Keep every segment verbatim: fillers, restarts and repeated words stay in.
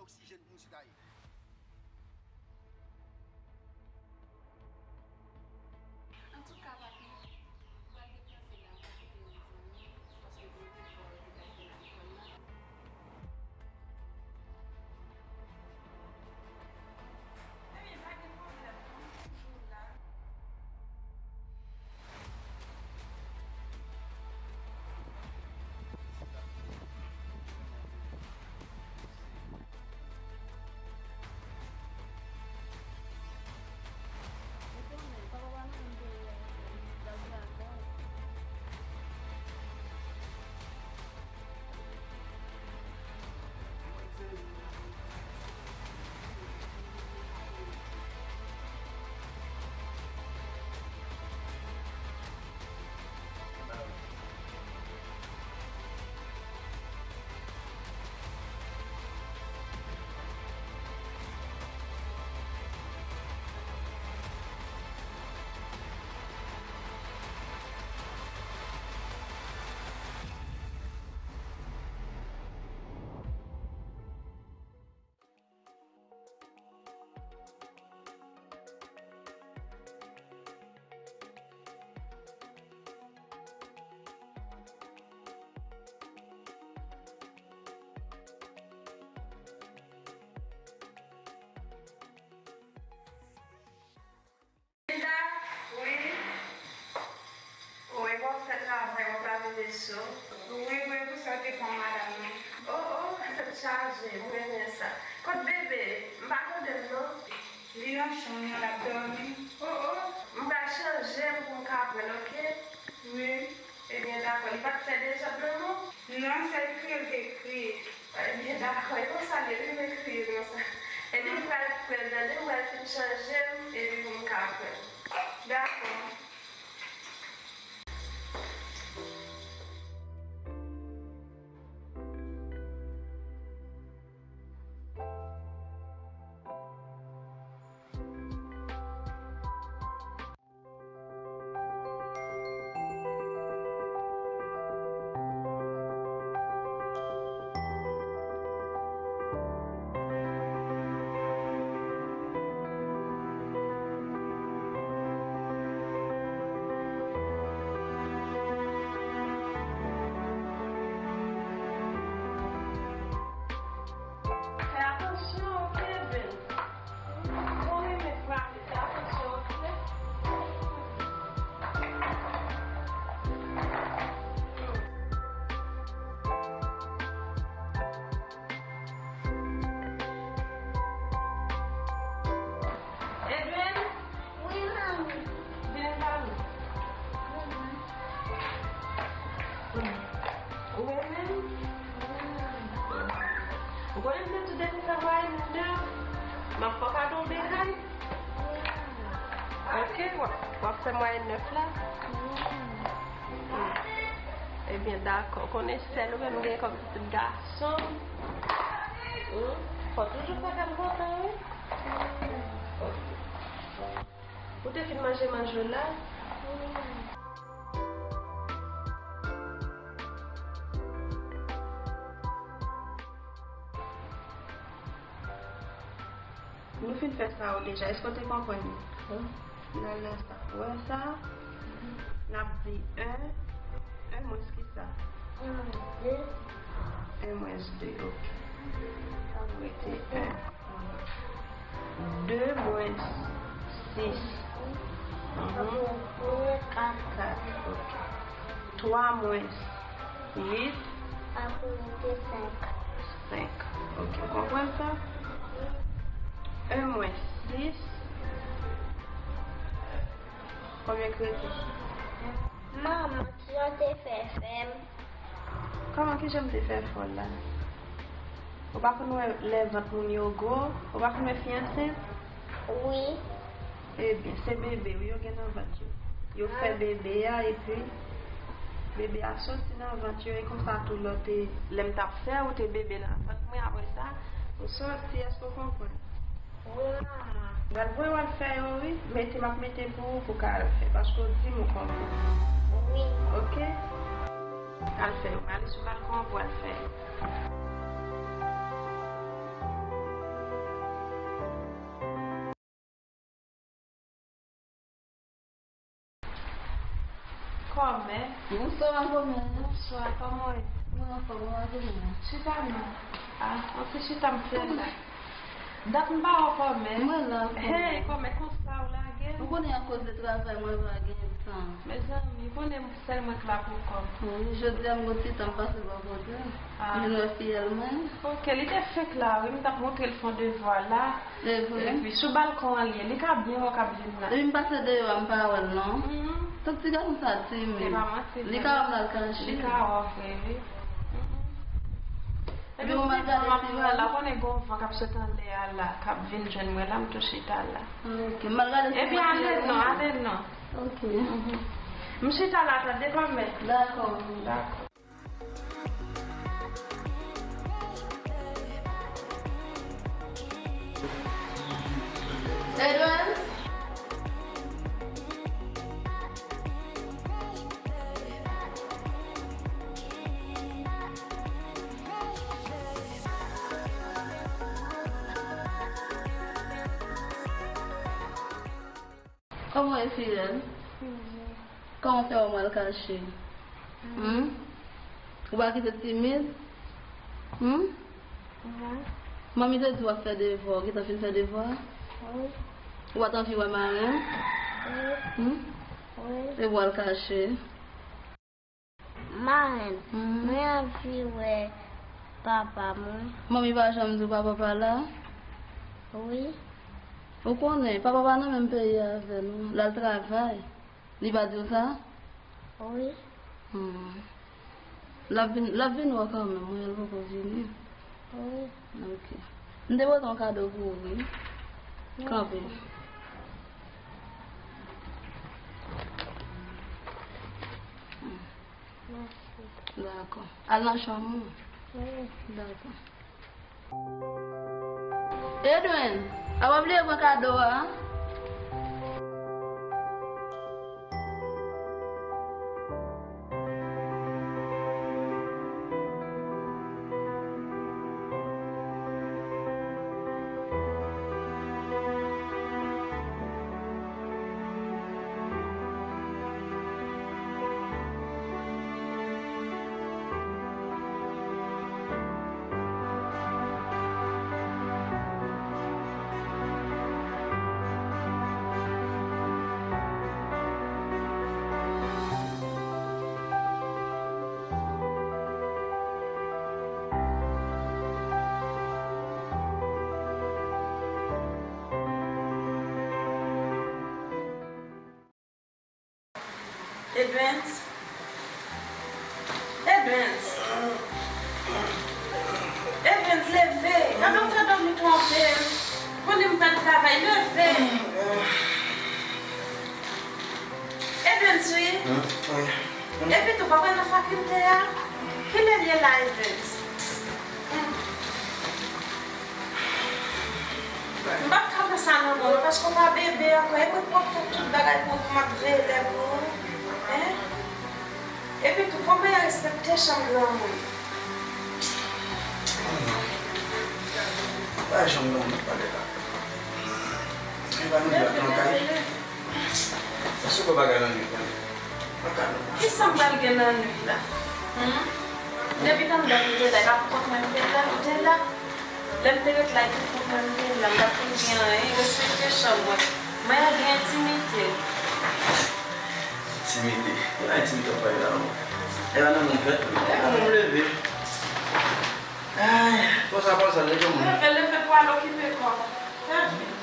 Oksijèn pou mwen sitwayen. Antouka, papi, m pral deplase la, m pa kote yon zanmi, paske gen yon efò ki pral fè nan lekòl la. Ebyen, pa gen pwoblèm, m toujou la. Linda, wi. Wi, bon, fè travay, w ap lave veso. Wi, wi, pou sa w te pran madanm nan. O, o, tèt chaje, m renmen sa. Kot bebe? M pa tande l non. Li nan chanm li an, l ap dòmi. O, o, m pral chanje l pou m ka pran l, oke? Wi. Ebyen, dakò. Li pa t fè dezòd non, non? Non, sèl kriye l te kriye. Ebyen, dakò. E konsa l ye, li renmen kriye konsa. Ebyen, m pral pran l, tande, m pral fin chanje l, epi pou m ka pran l. Dakò. Fè atansyon, oke, Ben? Mwen renmen frape, fè atansyon, oke? Edwin? Wi, manmi. Vin ba nou. Ou renmen m? Ou konnen m te tou depi fè mwayen nèf, m ap fè w kado w de kay. Oke, w ap, w ap fè mwayen nèf la? Ebyen, dakò. Konnen sèl ou menm gen kòm pitit gason. Fò toujou fè kè m kontan, wi. Ou te fin manje manje w la? Nou fin fè sa yo deja. Èske w te konprann li? N al nan sa. Ou wè sa? N ap di en, en mwens ki sa? En mwens de. En mwens de, oke. Rete en. De mwens sis. Kat. Kat, oke. Twa mwens uit. Apre rete senk. Senk. Oke, ou konprann sa? En mwens sis. Konbyen k rete? Manman, kijan w te fè fè m? Kòman, kijan m te fè fè w la? Ou pa konn wè lè vant moun yo gwo? Ou pa konn wè fi ansent? Wi. Ebyen, se bebe wi yo gen nan vant yo. Yo fè bebe a, epi bebe a soti nan vant yo, e konsa tou lè w te, lè m t ap fè, ou te bebe nan vant mwen, apre sa, ou soti, èske w konprann? Wi, manman. M pral voye w al fè yo, wi. Mete, m ap mete pou ou, pou w ka al fè, paske w di m ou konprann. Wi. Oke? Al fè yo. Malice, ou pral konprann, al fè yo. Kòmè. Bonswa, kòmè. Bonswa, kòman w ye? Mwen anfòm, mwen anfòm. Chita non. Ah, antre chita m fè la. Dat m pa wè w kòmè. Mwen la, kòmè. Hey, kòmè, konsa w lage m? Ou konnen akoz de travay mwen pa gen tan. Mezanmi, ou konnen sèl mwen k la pou kò m. Wi, jodi a m gon ti tan m pase bò kote. Ah. M vin wè fiyèl mwen. Ok, li te fenk la, wi, m t ap montre l fè yon devwa la. Se vre? Epi sou balkon an li ye, li ka byen wè w k ap vin la. Epi m pase deyò a, m pa wè l non. Mhm. Tout ti gason sa timid. Se pa manti, li ka wè m l al kache. Li ka wè w vre, wi. Mhm. Epi m di m ap pran la, konnen gon van k ap sot anlè a la, k ap vin jwenn mwen la, m tou chita la. Ok, m al gade si... Epi ale non, ale non. Ok. Mhm. M chita la, tande kòmè. Dakò. Dakò. Edwens? Kòman w ye, fiyèl? Kòman w fè wè m al kache? Hmm? Ou pa kite timid? Hmm? Non. Manmi te di w ap fè devwa, w gentan fin fè devwa? Wi. Ou pa t anvi wè marenn? Wi. Hmm? Wi. E w al kache? Marenn, hmm, mwen anvi wè papa mwen. Manmi pa janm di w papa pa la? Wi. Ou konnen, papa pa nan menm peyi avè nou. L al travay. Li pa di w sa? Wi. Hmm. L ap vin, l ap vin wè w kanmenm, wi, l poko vini. Wi. Ok. M te pote yon kado pou ou, wi. Mèsi. Kanpe. Mèsi. Dakò. Al nan chanm ou. Wi. Dakò. Edwin, a pa bliye pran kado a. Edwens. Edwens. Edwens, leve. Gade w fè dòmi twonpe m. Konnen m pral travay, leve. Edwens, wi. Epi tou, pa pral nan fakilte a? Kilè l ye la, Edwens? M p ap ka pran sa nan men w non, paske w pa bebe ankò, e mwen k p ap fè tout bagay pou ou, pou m ap veye lè pou ou, en? Epi tou, fò w respekte chanm granmoun. Pa janm granmoun pale la. E pa nou dòt nan kay. Èske w bagay nan nwit la? Kisa m pral gen nan nwit la? Hmm? Depi tann dat m te la, e pa pou kont mwen m te la, m te la. Lè m te ret la, e pou kont mwen m te la, m pa t konn gen anyen, respekte chanm mwen. Mwen an gen entimite. Entimite? Ki nan entimite w ap pale la, non? E pa nan moun fèt, non? E pa nan moun leve. Ay, konsa, konsa, leve moun. Leve, leve pou al okipe kò w. Fè vit.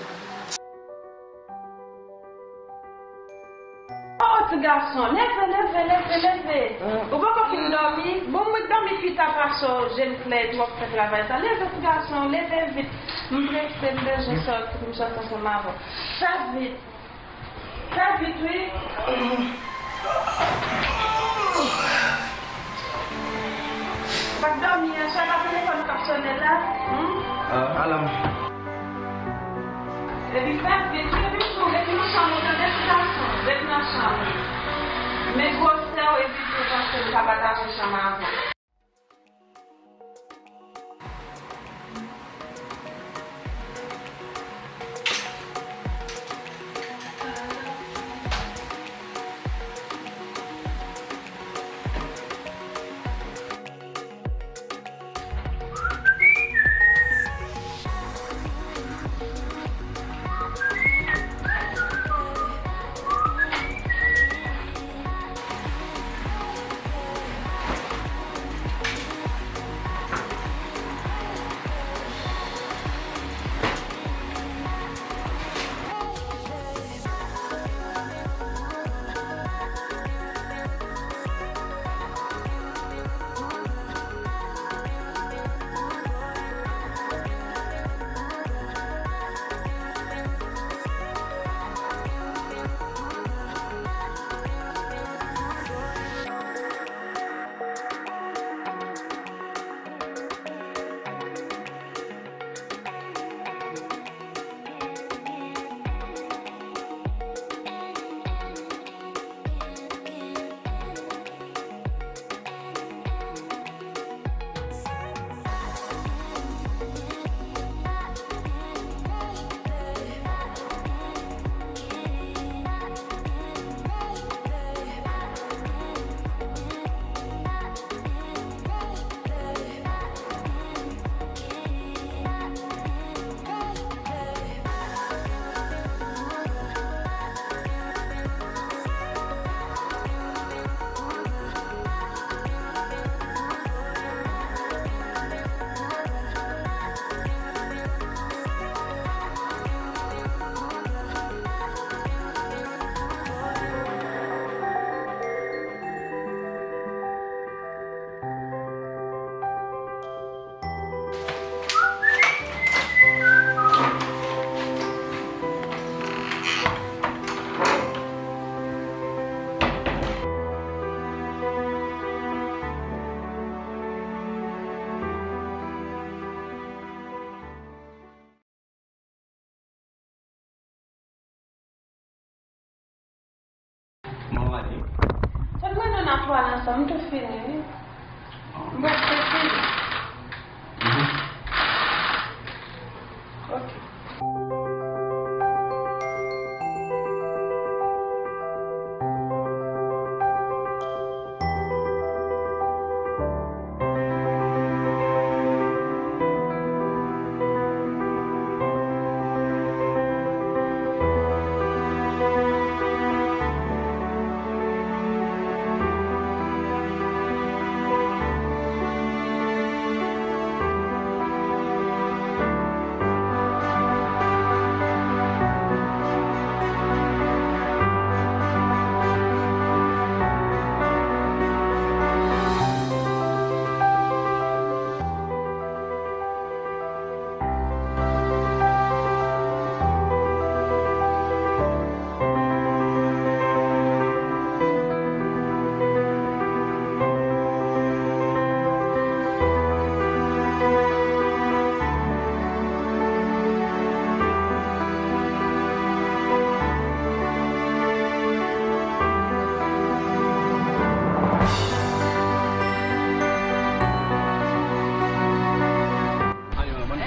Oh, ti gason, leve, leve, leve, leve. Ou poko fin dòmi? Bon, mwen dòmi pita pase w, je m klè, epi w ap fè travay sa. Leve, ti gason, leve vit. M prese, m bezwen sòti, pou m sòti ansanm avè w. Fè vit. Fè vit, wi. Ou pa t dòmi yè swa, pa telefòn k ap sonnen la? Hmm? Ah, alam. Epi fè vit, epi tou, ret nan chanm ou, tande ti gason, ret nan chanm ou. Men gwosè w, epi tou, paske m ka pataje chanm avè w. Vwala sa, m tou fini, wi. M prèske fini. Mhm. Ok.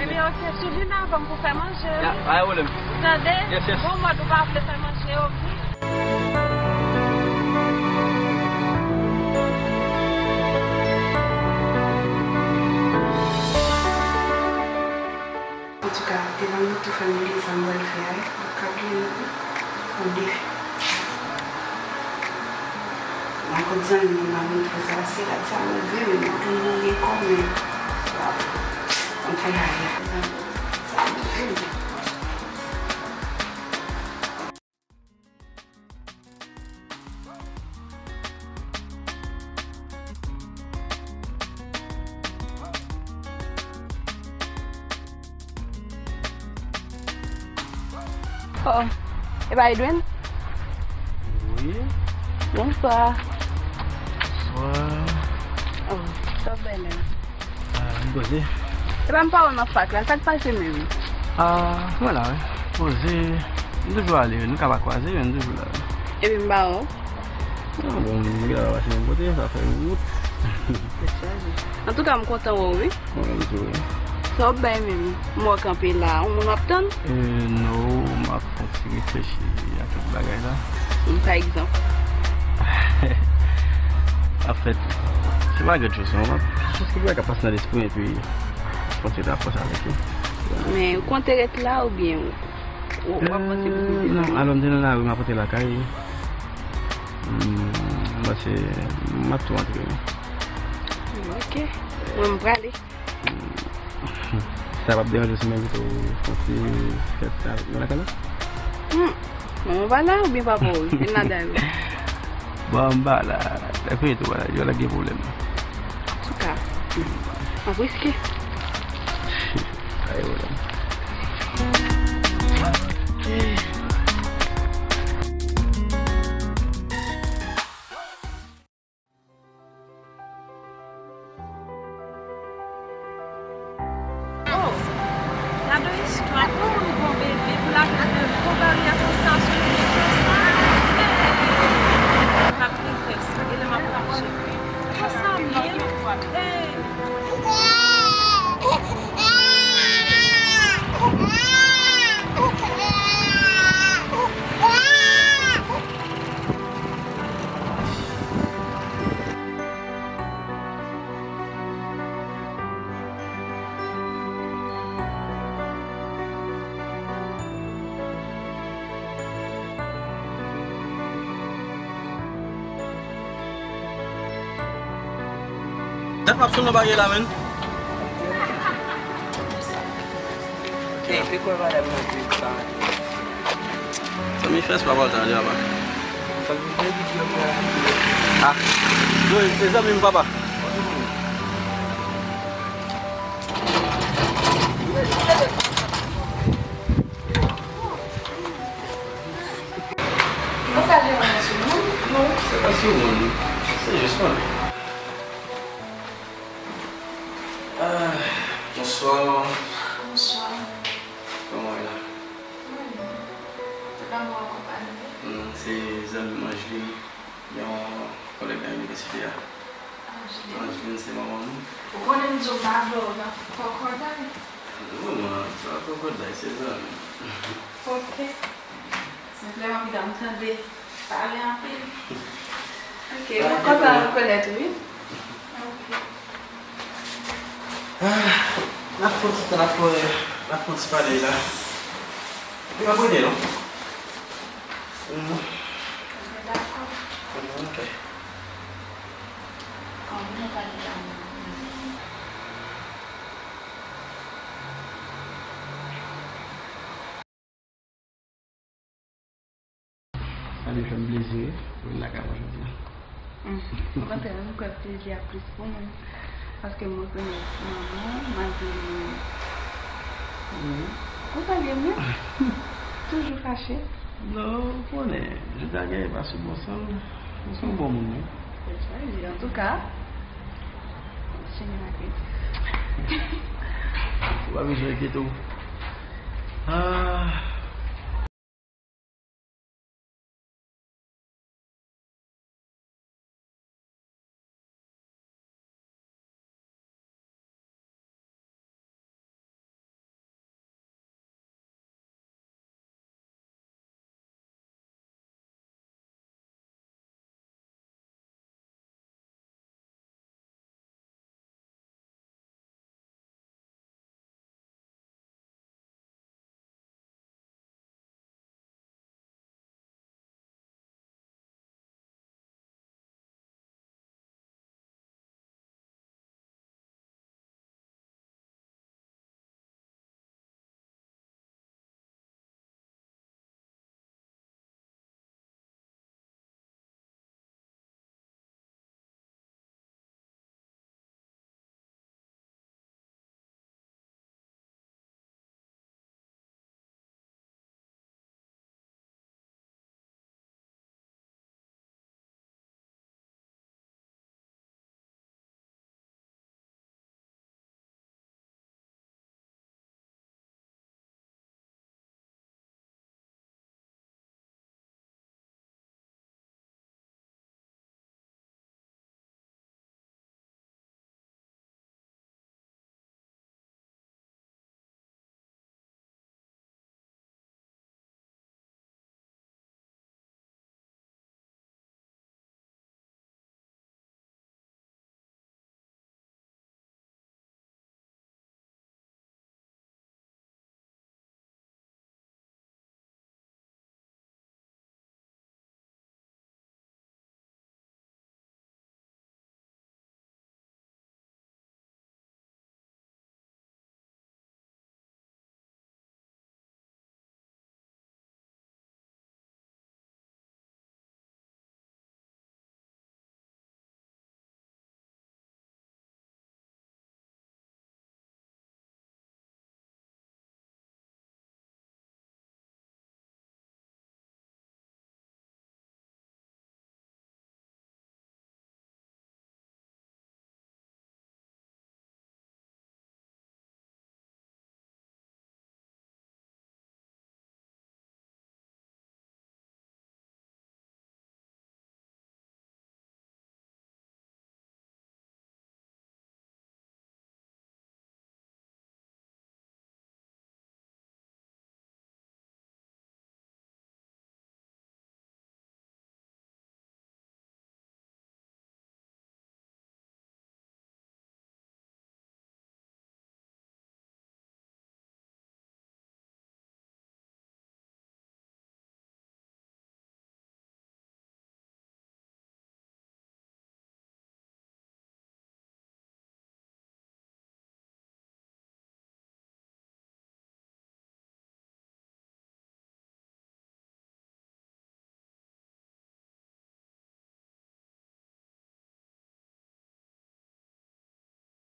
Ebyen, ok, sou li nan avan pou fè manje, wi. Ya, pa gen pwoblèm. Tande? Yes, yes. Bon, mòd ou pa vle fè manje yo vre. Antouka, devan nou tou fè m bliye sa m pral fè a, wi. M p ap ka bliye non. Yon defi. Mwen kot zanmi mwen nan vin fè sa, se rad sa move, men mwen tou move kò, men, waw, mwen fè lari a, zanmi. Sa move, men. Oh, e pa Edwin? Wi. Bonswa. Bonswa. Oh, sa w bèl, hein? Ah, m poze. E pa m pa wè w nan fak la, sa k pase menm? Ah, mwen la, wi. Poze. M toujou ale, wi. Nou ka pa kwaze, men m toujou la, wi. Epi m pa wè w? Ah, bon, m gen la pase menm kote, sa fè yon bout. Tèt chaje. Antouka, m kontan wè w, wi. Mwen menm tou, wi. Sa w ap bay menm? M wè w kanpe la, yon moun w ap tann? Euh, no, m ap fè yon ti reflechi a kèk bagay la. Hmm, pa egzanp? Anfèt, se pa gran choz, non. Jis kèk bagay k ap pase nan lespri m, epi m kontinye ap panse avèk yo. Men ou konte ret la oubyen ou, ou, w ap panse pou... Euh, non, alò m te nan lari, m ap rantre lakay. Hmm, m panse m ap tou antre, wi. Hmm, ok. Mwen, m prale. Hmm. Sa p ap deranje w si m envite w fè yon ti fèt avèk mwen lakay la? Hmm. Manman w pa la oubyen papa w? Vin la dayè. Bon, m pa la. Lè fini tou, yo la gen pwoblèm. Antouka, m ap riske. Pa gen pwoblèm. Oh, gade istwa, yon bon bebe pou l ap leve yon baryè konsa sou yon bebe konsa. Hey! M ap regrèt sa, genlè m ap rache. Konsa menm. Hey! Dat m ap sonn nan bagay la, menn. Ey, te kwè valè m nan pi sa. Zanmi, fè espwa pa w tande, papa. Ah, yo, se zanmi m, papa. Ou pa salye mwen sou moun? Non, se pa sou moun. Se jis mwen. Ah, bonswa. Bonswa. Kòman w ye la? Mwen byen. Tout lanmou akonpanye. Hmm, se zanmi m Angeline. Yon kòlèg nan inivèsite a. Angeline. Angeline se manman nou. Ou konnen m di w m pa vle w nan kòkòday. Non, non, se pa kòkòday, se zanmi. Ok. Senpleman, piga m tande pale anpil. Ok, mwen kontan rekonèt ou, wi. Ok. Ah, n ap fè yon ti tan, n ap fè, n ap fè yon ti pale la. Epi m ap rele non. Mhm. Dakò. Mhm, ok. Kòman nou pale la? Sa li fè m plezi wi pou vin lakay mwen jodi a. Okontrè, m kwè plezi a plis pou mwen, paske m rekonèt manman w, malgre nou... Konsa l ye menm? Toujou fache? Non, ou konnen, jodi a genyen pa sou bon san l, li se yon bon moun wi. Se sa l ye, antouka. Ou pa bezwen enkyete w. Ah.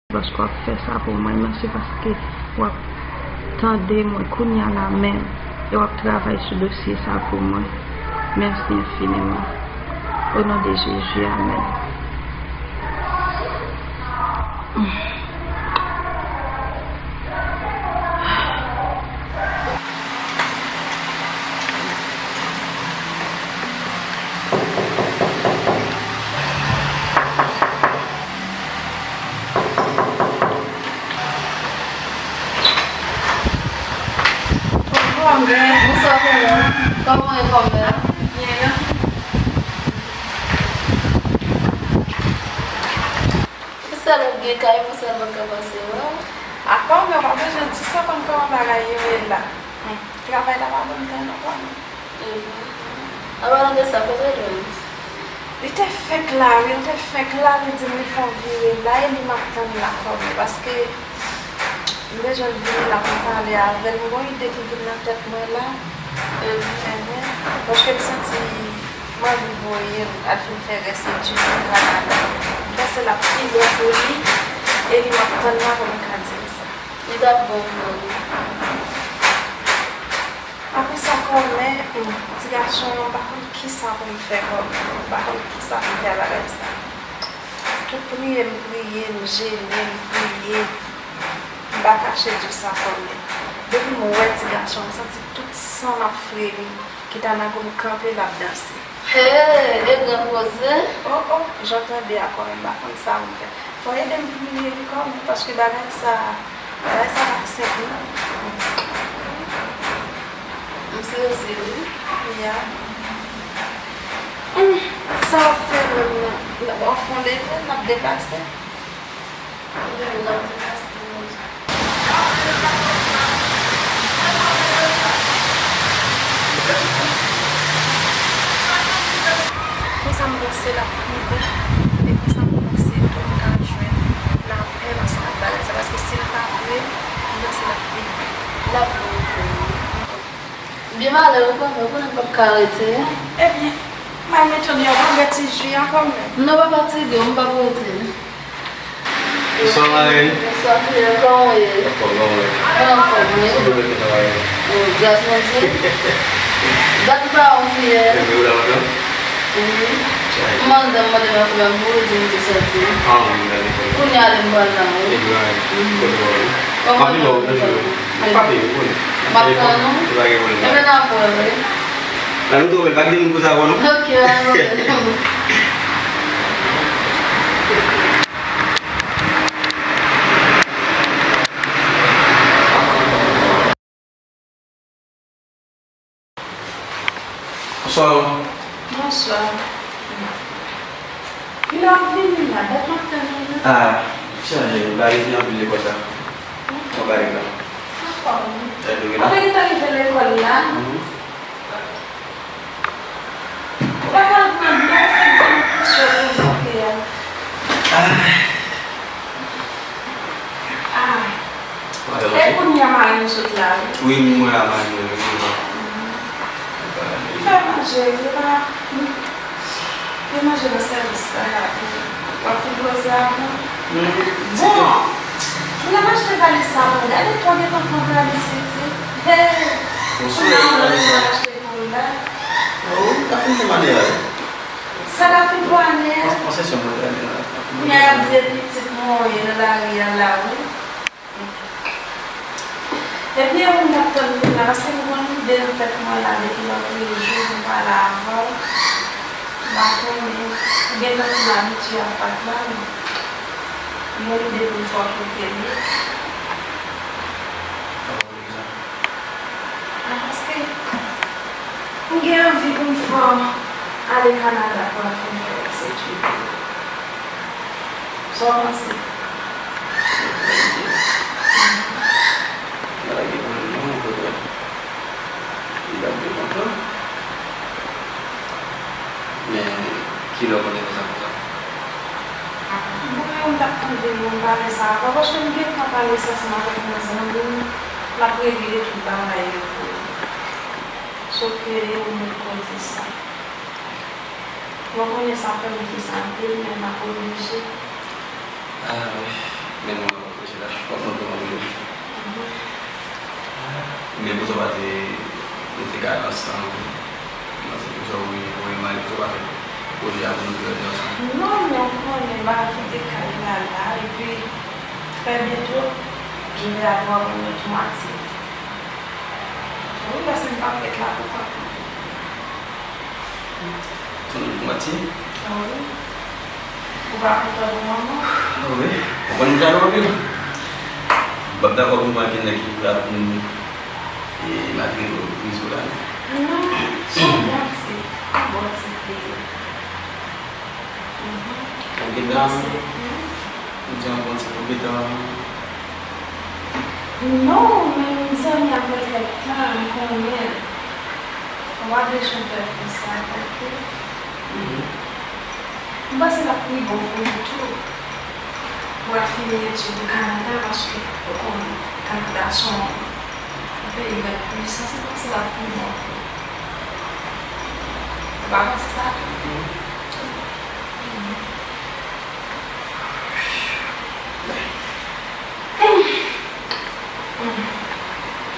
Paske w ap fè sa pou mwen, mèsi paske w ap tande mwen kounye a la menm, e w ap travay sou dosye sa pou mwen. Mèsi enfiniman. O non de Jezi, amèn. Bonswa, kòman w ye, kòmè? Byen. Ki sèl ou gen kay, pou sèl mwen ka pase wè w? Akò, mwen pa bezwen di sa, konn kòman bagay yo ye la. Hmm. Travay la pa ban m tan non, kòmè. Anpalan de sa, kote Lorenz? Li te fenk la, wi, li te fenk la, li di m li fè yon vire la, e li m ap tann la kòmè, paske m bezwen l vini la pou m pale avè l. M gon ide ki vin nan tèt mwen la. Enhen. Paske m santi m anvi voye l al fin fè rès etid li Kanada. M panse l ap pi bon pou li, e li m ap tann la pou m ka di l sa. Li t ap bon pou ou. Apre sa, kòmè, hmm, ti gason an, m pa konn kisa pou m fè, kòmè. M pa konn kisa pou m fè a bagay sa. Tout priye m priye, m jene, m priye. M pa kache di w sa, kòmè. Depi m wè ti gason an, m santi tout san m ap fremi. Kitanago m kanpe, l ap danse. Hey, e gran koze. Oh, oh, jan w tande a, kòmè, m pa konn sa pou m fè. Fò w ede m priye wi, kòmè, paske bagay sa, bagay sa pa senp non. M sezi wi. Ya. Hmm, sa w ap fè menm nan? W ap fè yon leve, n ap deplase? Leve, n ap deplase. Konsa m panse l ap pi bon. E konsa m panse tou m ka jwenn lapè ansanm ak bagay sa. Paske si l pa pre, m panse l ap pi bon. L ap bon pou ou. Byen malere, ou konnen, ou konnen m p ap ka rete. Ebyen, m al mete w deyò, pran bèt ti ji a kòmè. Non, pa fatige w, m p ap rete. Bonswa, Marie. Bonswa, Pierre. Kòman w ye? Anfòm, kòman w ye? Mwen anfòm, wi. Sa w te mete travay la? O, gras Bondye. Dat m pa wè w, Pierre. Ebyen, ou la madanm? Wi. M anndan, m mande madanm pou l di m te soti. A, wi, m gade fè. Kounye a, lè m pral la, wi. Ebyen, kote w ye? Kòman w ye? M ap vin wè w nan jou yo. M ap pale, ou konnen. M ap tann ou. Li pa gen pwoblèm. Ebyen, n ap wè, wi. Nan nou twouve, pa gen moun pou sa, non? Ok, pa gen pwoblèm. Bonswa. Bonswa. Kilè w ap vini la? Dat m ap tann ou la. Ah, chanje, m pa rete anpil lekòl sa. Mwen pa rete la. Anfòm wi. Sa dwe la. Ou te gentan rive lekòl la? Mhm. Ou pa ka al pran dlo, fè ti kesyon pou monte a. Ah. Ah. E kounye a mari m sot la wi. Wi, m wè a mari m, wi, m wè. Fè manje, yo pa, yo manje nan sèvis la, la, pou w ap fin poze avan. Bon, m ap achte valiz sa pou ou. Gade, ou gentan fè yon valiz piti. Hey! Kounye a, ou nan bezwen achte pou ou la. Oh, wi, m ta fin fè maneya wi. Sa ta fin pou ane a. Konsesyon mwen te ane la. Kounye a, y ap di e pitit mwen w ye nan lari a la, wi. Ebyen, ou m t ap tann vin la, paske m gon lide nan tèt mwen la depi lòt jou m pale avè w. M pa konnen, ou gentan fin abitye a Fatra, wi. M gon lide pou m fè w kite l, wi. Ah, paske m gen anvi pou m fè w ale Kanada pou w al fin fè etid ou. Sa w panse? Bagay gen pwoblèm non, okontrè. Li t ap byen kontan. Men, kilè w konte konsa konsa? Bon, mwen menm m t ap tande moun pale sa avan, paske m gentan pale sa ansanm avèk yon zanmi m, l ap regle tout bagay yo pou ou. Sòf ke e ou menm k ap di sa. Mwen konnen sa fè m di sa anpil, men m ap oblije. Ah, wi. Men mwen ap reflechi la. W ap konn kòman m ye. Mhm. Men pou sa w pa te, nou te ka al ansanm. Mwen se pou sa w vini pou mwen, pou sa w pa fè pwojè a pou nou tou lè de ansanm. Non, men w konnen m al kite kay la la, epi trè byento, je vais avoir une autre moitié. Wi, paske m p ap ret la pou kont mwen. Tann mati? Wi. Ou pa kontan pou manman? Wi. Ou konn m jalou anpil. M p ap dakò pou m pran kenn nèg ki la pou m E malgre tout kriz ou la. Non, se yon bon ti, yon bon ti kriz. Mhm. Ou gentan, ou di yon bon ti, ou gentan. Non, men zanmi ap mete tan, m konnen. Ou pa bezwen pè pou sa, oke? Mhm. M panse l ap pi bon pou ou tou. Pou w ap fini etid ou Kanada, paske ou konn Kanada se yon peyi grann pwisans, m panse l ap pi bon pou ou. Ou pa panse sa tou? Mhm.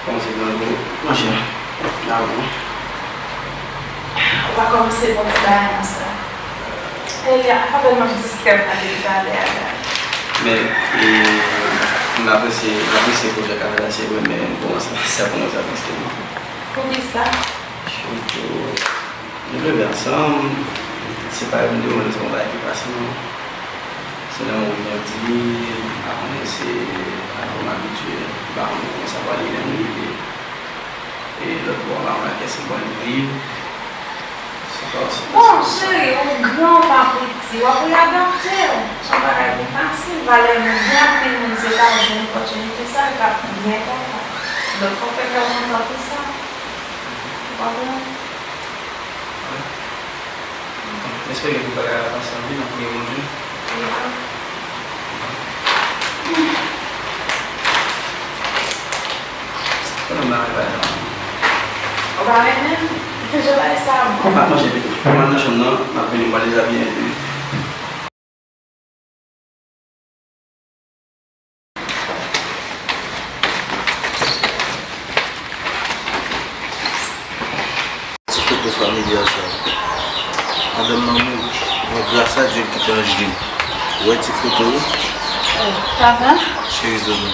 Kòmanse pran gwo, monchè. Lajan. Ou pa kòmanse bon ti bagay nan sa. Elia, pa fè m ap distrè m nan depi talè a la. Men, e, m apresye, m apresye pwojè Kanada, se vre, men m kòmanse, sa kòmanse ap distrè m. Poukisa? Sitou, nou leve ansanm, se pa yon de moun, se yon bagay ki pase, non. Se nan yon grandi, m pa konnen se, pa konn m abitye, m pa konnen kòman sa pral ye lè m rive. E lòt bò, m pa konnen nan kiyès m pral viv. Se pa, se pa, bon, se pa. Cheri, ou gran, ou pa piti, w ap readapte w. Se yon bagay ki fasil, valè moun, gen anpil moun, se pa jwenn opòtinite sa, yo t ap byen kontan. Donk, fò w fè kè w kontan pou sa. Ou konprann? M espere ke bagay la pase anpil, anpil, Bondye. Konnen m pa renmen bagay la. Ou pa renmen? Jan bagay sa bon. M ap manje pito. Mwen nan chanm nan, m ap vini, m pral dezabiye epi. Ti foto familyal sa. Madanm nan mouri. Men gras a Dye l kite anj li. Ou wè ti foto yo? Oh, papa. Cheri Domi.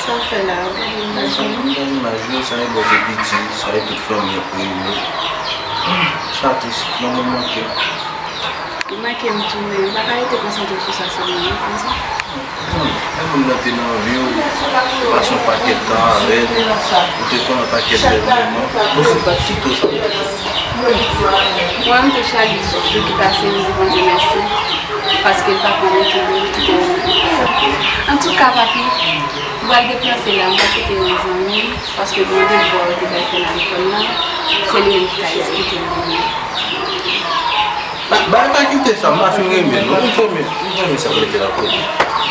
Sa w fè la, ou gade imaj yo? Sa, m gade imaj yo, sa e bò te piti, sa e tout fanmi an ap reyini. Sa tris, manman m manke m. Ou manke m tou, men m pa ka rete konsantre sou sa sèlman, non, konsa. Bon, lè moun nan te nan vi w, ou pase yon pakèt tan avè l, ou te konnen yon pakèt bèl moman, ou se pa t kite w sa. Mwen, m te chale jou ki pase, m di Bondye mèsi, paske l pa pran m tou, li kite m. Antouka, papi, m pral deplase la, m pral kite yon zanmi m, paske gen yon devwa yo te bay fè nan lekòl la, se li menm ki ka esplike m li menm. Ba, bay fakilte sa, m pa fin renmen, non. M renmen, m renmen sa w mete la kote.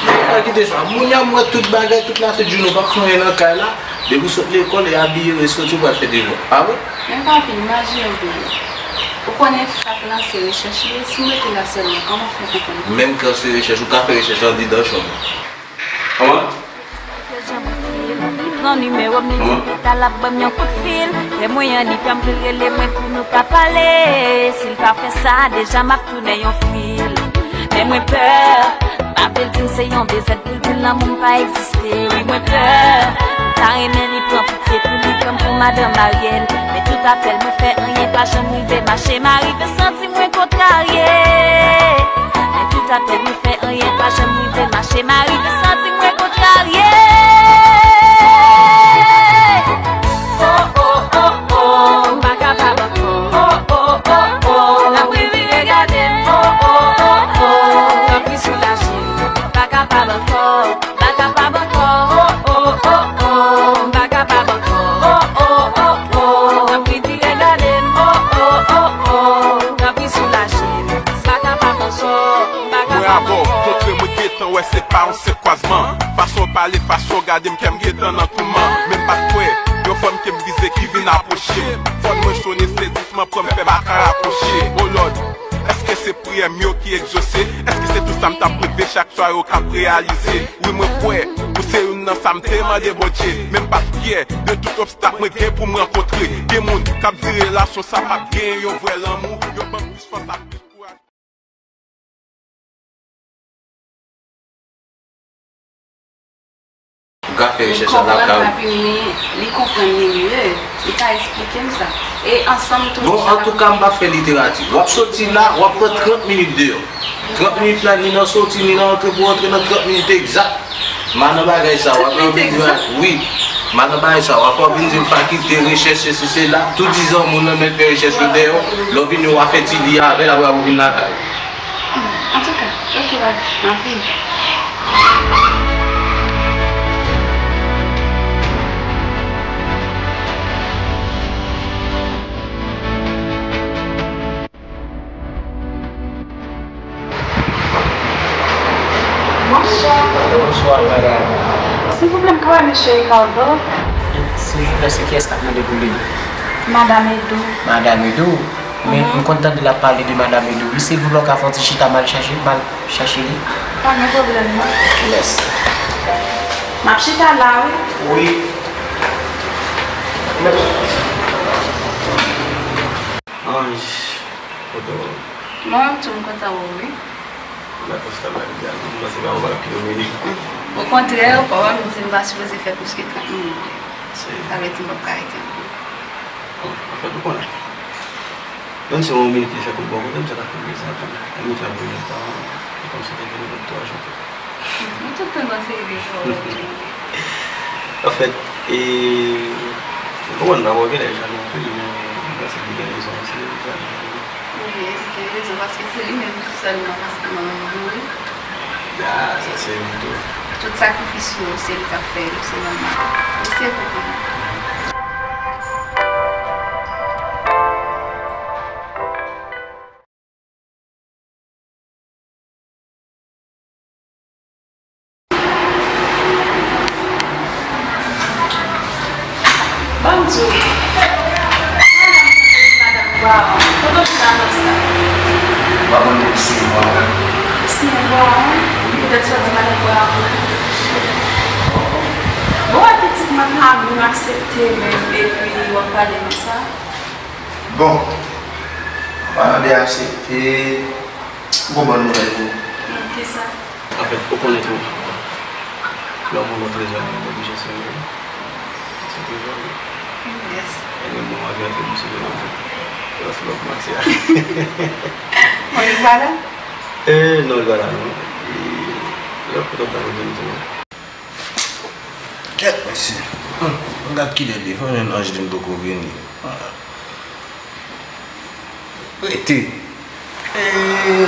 Bay fakilte sa, moun y a m wè tout bagay, tout la se Juno, p ap fè anyen nan kay la. Depi w sot lekòl, e abiye, resoti, w pral fè devwa. Pa vre? Men papi, imajine w byen. Ou konnen k ap lanse rechèch li, e si m rete la sèlman, kòman w fè konprann? Menm k ap lanse rechèch, ou ka fè rechèch andidan chanm ou. Kòman? Li pran nimewo m, li di li ta l ap ban m yon kout fil. Lè mwen annik an, m vle l rele mwen pou nou ka pale. Si l pa fè sa, deja m ap tounen yon fril. Men mwen pè, m pa vle l di m se yon bezèt pou l di l lanmou m pa egziste. Wi, mwen pè, m ta renmen li pran pitye pou li pran m pou madan marye l. Men tout apèl mwen fè, anyen pa janm rive mache. M arive santi mwen kontrarye. Men tout apèl mwen fè, anyen pa janm rive mache. M arive santi mwen kontrarye. Oh, oh, oh, oh, m pa kapab ankò. Oh, oh, oh, oh, n ap revire gade m. Oh, oh, oh, oh, tanpri soulaje m. M pa kapab ankò. M pa kapab ankò. Oh, oh, oh, oh, m pa kapab ankò. Oh, oh, oh, oh, n ap revire gade m. Oh, oh, oh, oh, tanpri soulaje m. M pa kapab ankò. M pa kapab ankò. Mwen avè w, montre mwen gentan wè se pa yon senp kwazman. Fason w pale, fason w gade m, kè m gentan nan touman. Men m pa t kwè, yon fanm ke m vize ki vin apwoche m. Fòn mwen sonnen, se disman pran m, fè m pa ka rapwoche. Oh Lord, èske se priyè m yo ki egzose? Èske se tout sa m t ap reve chak swa yo k ap reyalize? Wi, mwen kwè, ou se youn nan sa m te mande Bondye. Men m pa t fyè de tout obstak mwen gen pou m rankontre. Gen moun k ap di relasyon sa p ap genyen yon vrè lanmou. Yo ban m plis fòs ak plis kouraj. Ou ka fè rechèch lakay ou. Li konprann, papi, men li konprann li mye. Li ka esplike m sa. E ansanm tou, bon, antouka, m p ap fè literati. W ap soti la, w ap pran trant minit deyò. Trant minit la, ni nan soti, ni nan antre, pou w antre nan trant minit egzak. M a nan bagay sa, w ap nan trant minit egzak? Wi. Madan bagay sa, w ap fè w vin di m fakilte, rechèch, sesi, sela. Tou dizan moun nan mèt fè rechèch yo dèyè w. Lè w vini, w a fè ti li avè l, apre w vin lakay. Antouka, antouka, ok, papi, m ap vini. Bonswa. Bonswa, madanm. Silvouplè, m ka wè mesye Ricardo? Silvouplè, se kiyès k ap mande pou li? Madanm Edo. Madanm Edo? Men, mhm, m konn tande l ap pale de madanm Edo. Wi, silvouplè, w ka fè yon ti chita, m al chache, m al chache li. Pa gen pwoblèm, non. Ok, mèsi. M ap chita la, wi. Wi. Anj, kote w? Mwen menm tou, m kontan wè w, wi. M pa konsta m ap di a, m panse pa w pa ap kite w vini. Okontrè, papa m di m pa sipoze fè plis ke trant minit. Se. Sa vle di m p ap ka rete ankò. Bon, anfèt, ou konnen. Menm si yon minit li fèt yon bò kote m, sa ta fè m plezi anpil. Ann mete ap voye tan, e kòmsi te vin lòt twa jou tou. Mwen tout tan nan se rele fò. Anfèt, e, ou konprann, m pa wè genlè jan nou anpil, men m panse li gen rezon, se jan li ye. Wi, li gen rezon, paske se li menm sèlman, paske mwen menm mouri. Ya, sa se li tou. Tout sakrifis yo, se li k ap fè yo, se nòmal. Li se pou mwen. Ban m di w, madanm Brown, kote w jwenn avèk sa? Ou pa konn depi se mwa. Se mwa? Poutèt sa w di madanm Brown. Bon, wè pitit mwen pa menm aksepte menm, epi w ap pale konsa. Bon, an palan de aksepte, m gon bòn nouvèl pou ou. Hmm, kisa? Anfèt, ou konnen tou, lè w gen yon trezò, ou oblije sere l. Se trezò, wi. Hmm, yes. E menm mwen, malgre ke m sere l tou, se lòt max a. Bon, li pa la? E, non, li pa la, non. E, lè w kontan, w ta vin tou. Kèt, mesye. Hum, gad kilè li ye. Fò jwenn Angeline poko vini. Rete. Eee,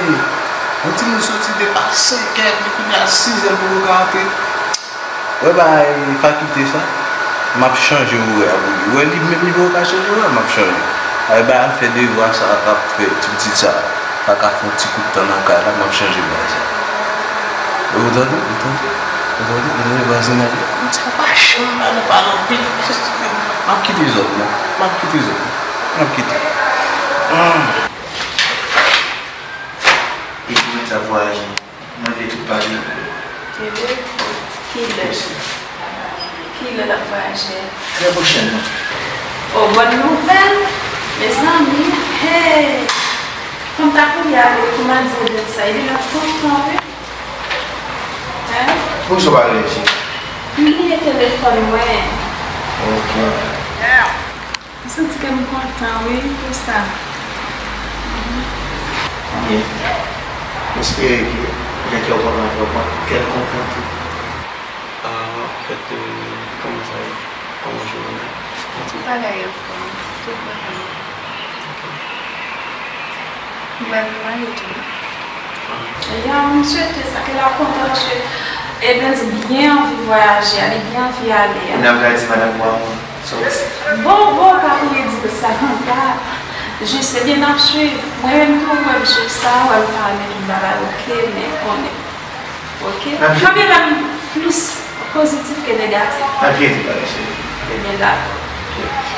yon timoun soti depi a senkè, epi kounye a sizè l poko ka antre. Wè bagay fakilte sa, m ap chanje orè a pou li. Wè li menm li poko ka chanje orè, m ap chanje. Ay bay al fè devwa sa, k ap fè ti pitit sa. Pa ka fè yon ti kout tan nan kay la, m ap chanje bagay sa. Ou tande, ou tande, ou tande, ou tande vwazinaj la. Moun sa pa janm ale pale anpil. M ap kite zòn nan, m ap kite zòn nan, m ap kite. Ah. Epi moun sa vwayaje. Mwen vle tout pale. Kilè? Kilè l ap vwayaje? Trè pwochènman. O, bòn nouvèl! Mezanmi, hey! Fò m ta kouri ale wi pou m al di Edens sa, epi l ap kontan wi. Hein? Poukisa w pa reyaji? M bliye telefòn mwen. Ok. M santi kè m kontan wi pou sa. Byen. M espere ke lè kè w kontan, kè w kontan, kè l kontan tou. Ah, anfèt, euh, kòman sa ye? Kòman jounen an ye? Tout bagay anfòm. Tout bagay. Ok. M wè m ale tou. Ya, m swete sa ke l ap kontan paske Edens byen anvi vwayaje a, li byen anvi ale a. Kounye a m pral di madanm Brown, so. Bon, bon, pa kouri di sa konsa. Jis, ebyen, n ap swiv. Mwen menm tou, mwen m swiv sa, wè m pa renmen tout bagay, oke, men konnen. Oke? N ap jere. Mwen menm plis pozitif ke negatif. N ap jere tout bagay, cheri. Ebyen, dakò.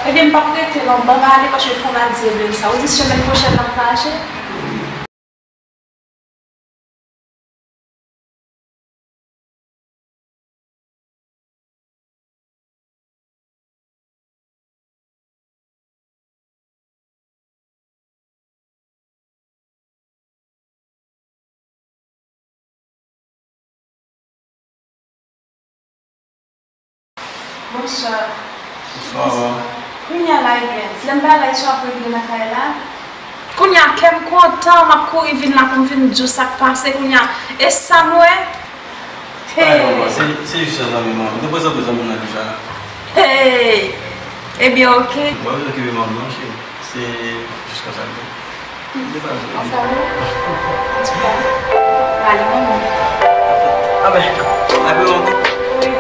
Ebyen, m p ap rete non, ban m ale, paske fò m al di Edens sa. Ou di semèn pwochèn l ap vwayaje? Bonswa. Bonswa. Kounye a la, ebyen, lè m pa la, sa w ap regle nan kay la? Kounye a, kè m kontan, m ap kouri vin la pou m vin di w sa k pase. Kounye a, e sa m wè? Hey! Se, se jis yon zanmi mwen. M te prezante w zanmi m nan deja. Hey! Ebyen, oke. Mwen, mwen kenbe manman, cheri. Se jis konsa l ye. Li pa vle. Konsa, wi. Antouka, ale, manman. Anben, apre w ankò. Wi.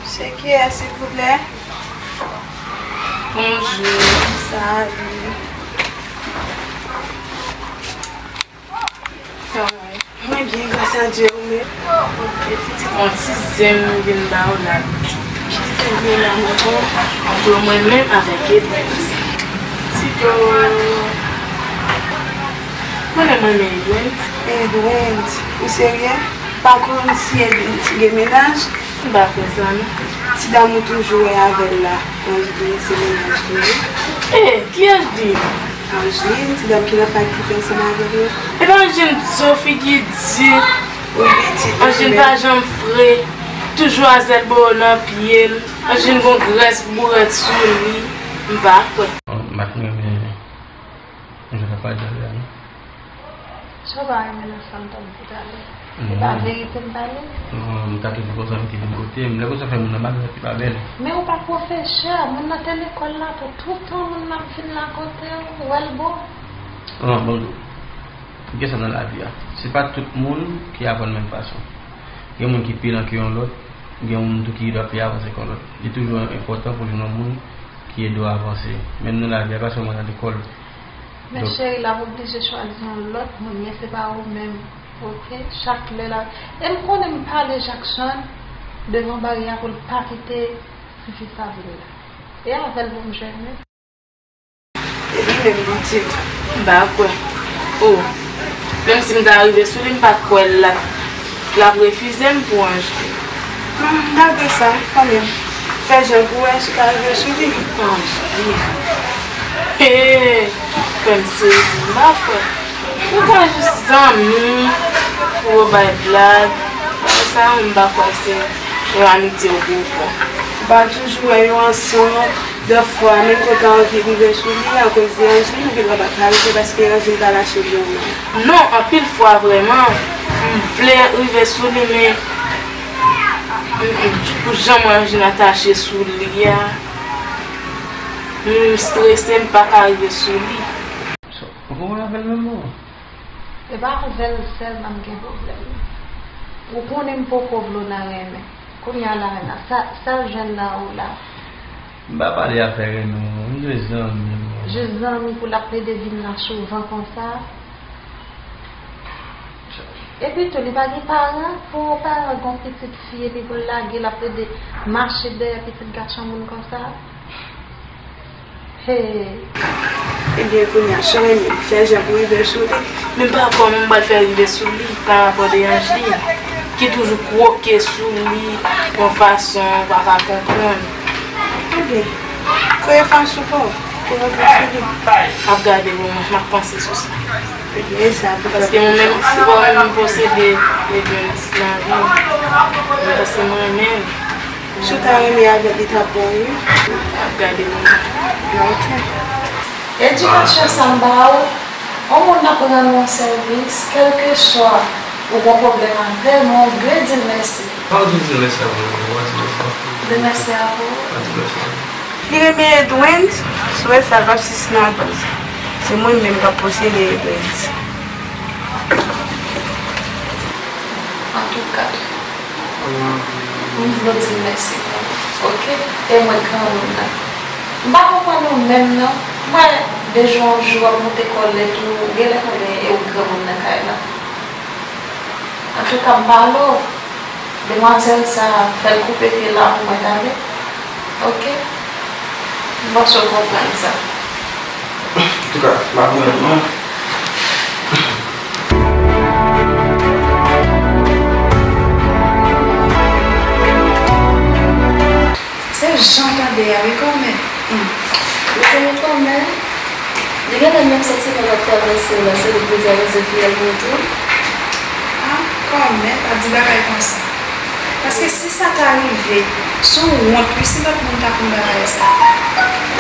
Se kiyès, silvouplè? Bonjou. Salut. Kòman w ye? Mwen byen, gras a Dye, ou menm? Ok, pitit, yon ti zen m vin ba w la, pitit. Ki zen m vin ba mwen? Antre mwen menm avèk Edwens. Tito. Konnen mwen renmen Edwens. Edwens? Ou serye? Pa konn si Edwens gen mennaj? M pa kwè sa, non. Ti dam ou toujou wè avè l la, Angeline, se mennaj li ye. Eh, ki Angeline? Angeline, ti dam ki nan fakilte ansanm avè nou. Epa Angeline, Sophie ki di. Wi, pitit, Angeline pa janm fre. Toujou a zèl bò nan pye l. Angeline gon grès bourèt sou li. M pa kwè. M pa t renmen jan w t ap pale talè a, non. Sa w pa renmen nan sa m t ap di talè? Se pa verite m pale? Non, m ta toujou konsa m ki vin kote m. Lè konsa fè moun nan bagay ki pa bèl. Men ou pa pwofesè, moun nan te lekòl la tou, tout tan moun nan ap vin la kote w, ou wè l bon? Non, bon, gen sa nan lavi a. Se pa tout moun ki aprann menm fason. Gen moun ki pi lan ke yon lòt, gen moun tou ki dwa pi avanse ke yon lòt. Li toujou enpòtan pou jwenn yon moun ki ede w avanse. Menm nan lavi a, pa sèlman nan lekòl. Men cheri, l ap oblije chwazi yon lòt moun, men se pa ou menm, oke? Chak lè la. E m konnen m pale Jackson devan baryè a pou l pa kite tifi sa vin la. E avè l pou m jwenn li. E li menm, pitit? M pa kwè. Oh. Menm si m ta rive sou li, m pa t kwè l ap, l ap refize m pou Angeline. Hmm, malgre sa, kanmenm, fè jan pou w wè si w ka rive sou li. Angeline. Hey, fè m sezi, m pa kwè. Nou ka jis zanmi, pou yo bay blag. Bagay sa yo, m pa kwè se yon amitye ou pou fè. Ou pa toujou wè yo ansanm. Dèfwa, menm kote Angeline rive sou li, akoz de Angeline, ou gendwa pa t ka rive paske Angeline pa lache l yon moun. Non, anpil fwa vrèman, m vle rive sou li, men, mm, mm, pou jan mwen Angeline atache sou li a, m strese, m pa ka rive sou li. Ou konprann avè l menm non? E pa avè l sèlman m gen pwoblèm. Ou konnen m poko vle w nan renmen. Kounye a la, sa, sa l jwenn nan ou la? M pa pale afè renmen non, m jis zanmi m. Jis zanmi pou l ap plede vin la souvan konsa? Epi tou, li pa gen paran, pou yon paran gen yon pitit fi epi pou l lage l ap plede mache dèyè pitit gason moun konsa? Hey. Ebyen, kounye a, si w renmen, fè jan pou w rive sou li. Men m pa kwè m pral fè rive sou li pa rapò de Angeline, ki toujou kwoke sou li yon fason w pa ka konprann. Ebyen, kreye fason pa w pou w rantre sou li. M ap gade pou mwen, m ap panse sou sa. Ebyen, e sa pou fè. Paske mwen menm, fò m posede Edwens nan vi m. Paske mwen renmen l. Si w ta renmen avè l, li t ap bon, wi. Ap gade moun. Ok. Edikasyon sa m ba ou, yon moun ap rann ou yon sèvis, kèlkeswa ou gen pwoblèm avè l, men w dwe di l mèsi. Pa w di l mèsi avè mwen, w a di mèsi avè mwen. Di mèsi avè w. W a di mèsi avè mwen. Li renmen Edwens, sou wè sa l p ap sispann antann. Se mwen menm k ap posede Edwens. Antouka, m vle w di m mèsi pou li, oke? E mwen granmoun nan. M pa konprann ou menm non. M wè de jou an jou w ap moute kòlèt ou, genlè konnen e ou k granmoun nan kay la. Antouka, m pale w. Demwazèl sa a, fè l koupe pye l la pou mwen tande. Oke? M panse w konprann sa. Antouka, m ap mwen non. Se jan w tande a wi kòmè. Hmm. Ou konnen kòmè, li genlè menm santiman l ap travèse w la, se li k vle travèse fiyèl mwen tou. Ah, kòmè, pa di bagay konsa. Paske si sa ta rive, se yon wont wi si lòt moun ta konn bagay sa.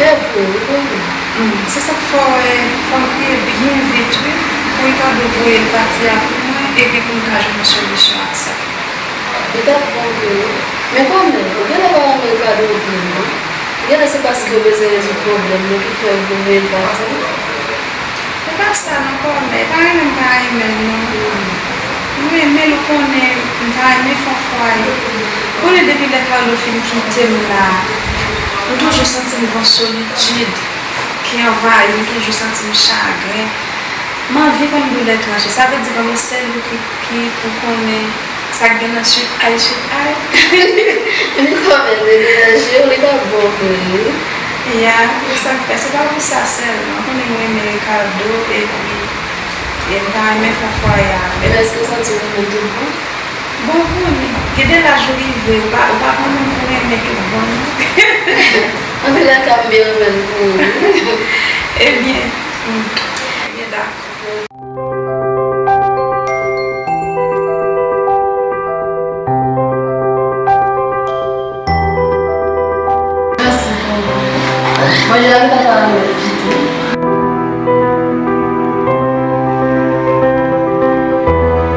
E vre wi kòmè. Hmm, se sa k fè w wè fò n kriye byen vit wi. Ricardo voye l pati a pou mwen, epi pou m ka jwenn yon solisyon ak sa. Li t ap bon vre wi. Men kòmè, ou genlè pa renmen Ricardo vre non. Genlè se paske yo bezwen rezoud pwoblèm yo ki fè yo vle voye l pati. Se pa sa non kòmè, pa renmen m pa renmen l non. M renmen l ou konnen, m ta renmen fè yon fwaye. Ou konnen depi lè Carlo fin kite m la, m toujou santi m gon solitid ki anvayi m, m toujou santi m chagren. M anvi konn doulè tranche. Sa vle di kòmè sèl ou ki, ki pou konnen sa k gen nan chit ay, chit ay. Li kòmè degaje w, li t ap bon vre wi. Ya, se sa k fè. Se pa pou sa sèlman. Ou konnen m renmen Ricardo, epi, e m ta renmen fè fwaye avè l. Ebyen, èske w santi w renmen l tout bon? Bon, ou konnen, gen de laj ou rive, ou pa, ou pa konn moun pou renmen tout bon non. Antoulèka, m byen renmen l pou ou wi. Ebyen, hmm. Ebyen, dakò. Mèsi pou manje a, li pa ta renmen l ditou.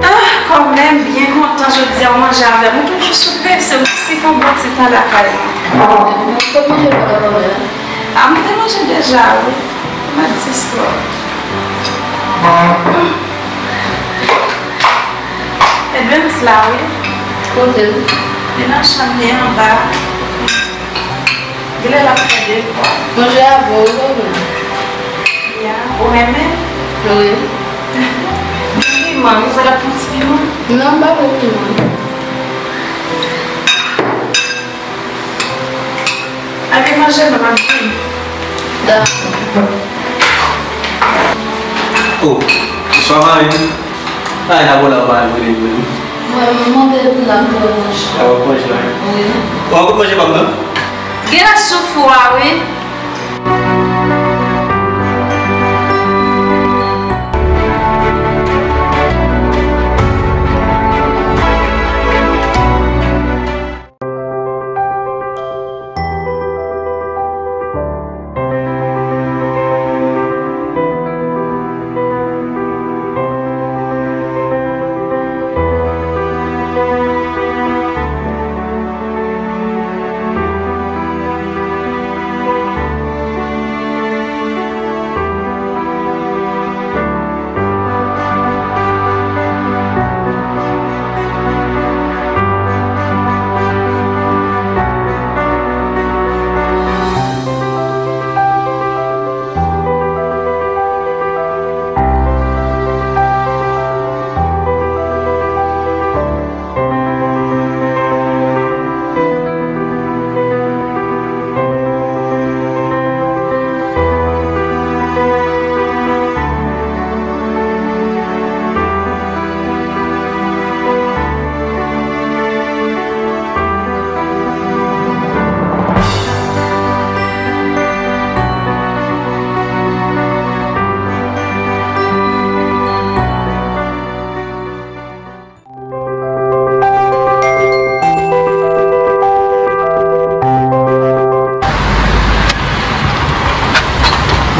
Ah, kòmè m byen kontan jodi a w manje avè m. Ou toujou sou prese, m si fè yon bon ti tan lakay mwen. Ou te manje pandan manje a? Ah, m te manje deja, wi. Mwen di sou. Edens la, wi. Kote l? Li nan chanm li anba. Genlè l ap fè devwa. Manje a bon, wi, kòmè. Ya, ou renmen? Wi. Gen piman, wi, fò l ap pran ti piman. Non, m pa pran piman. Ann manje non, m ap vini. Dakò. Oh, bonswa, Marine. Ay, n ap wè la, w pa al vini, vini. Mwen, mwen, mwen te la pou manje. A, w ap manje, wi. Wi. Ou pa gout manje pa m nan? Gen nan sou fou a, wi.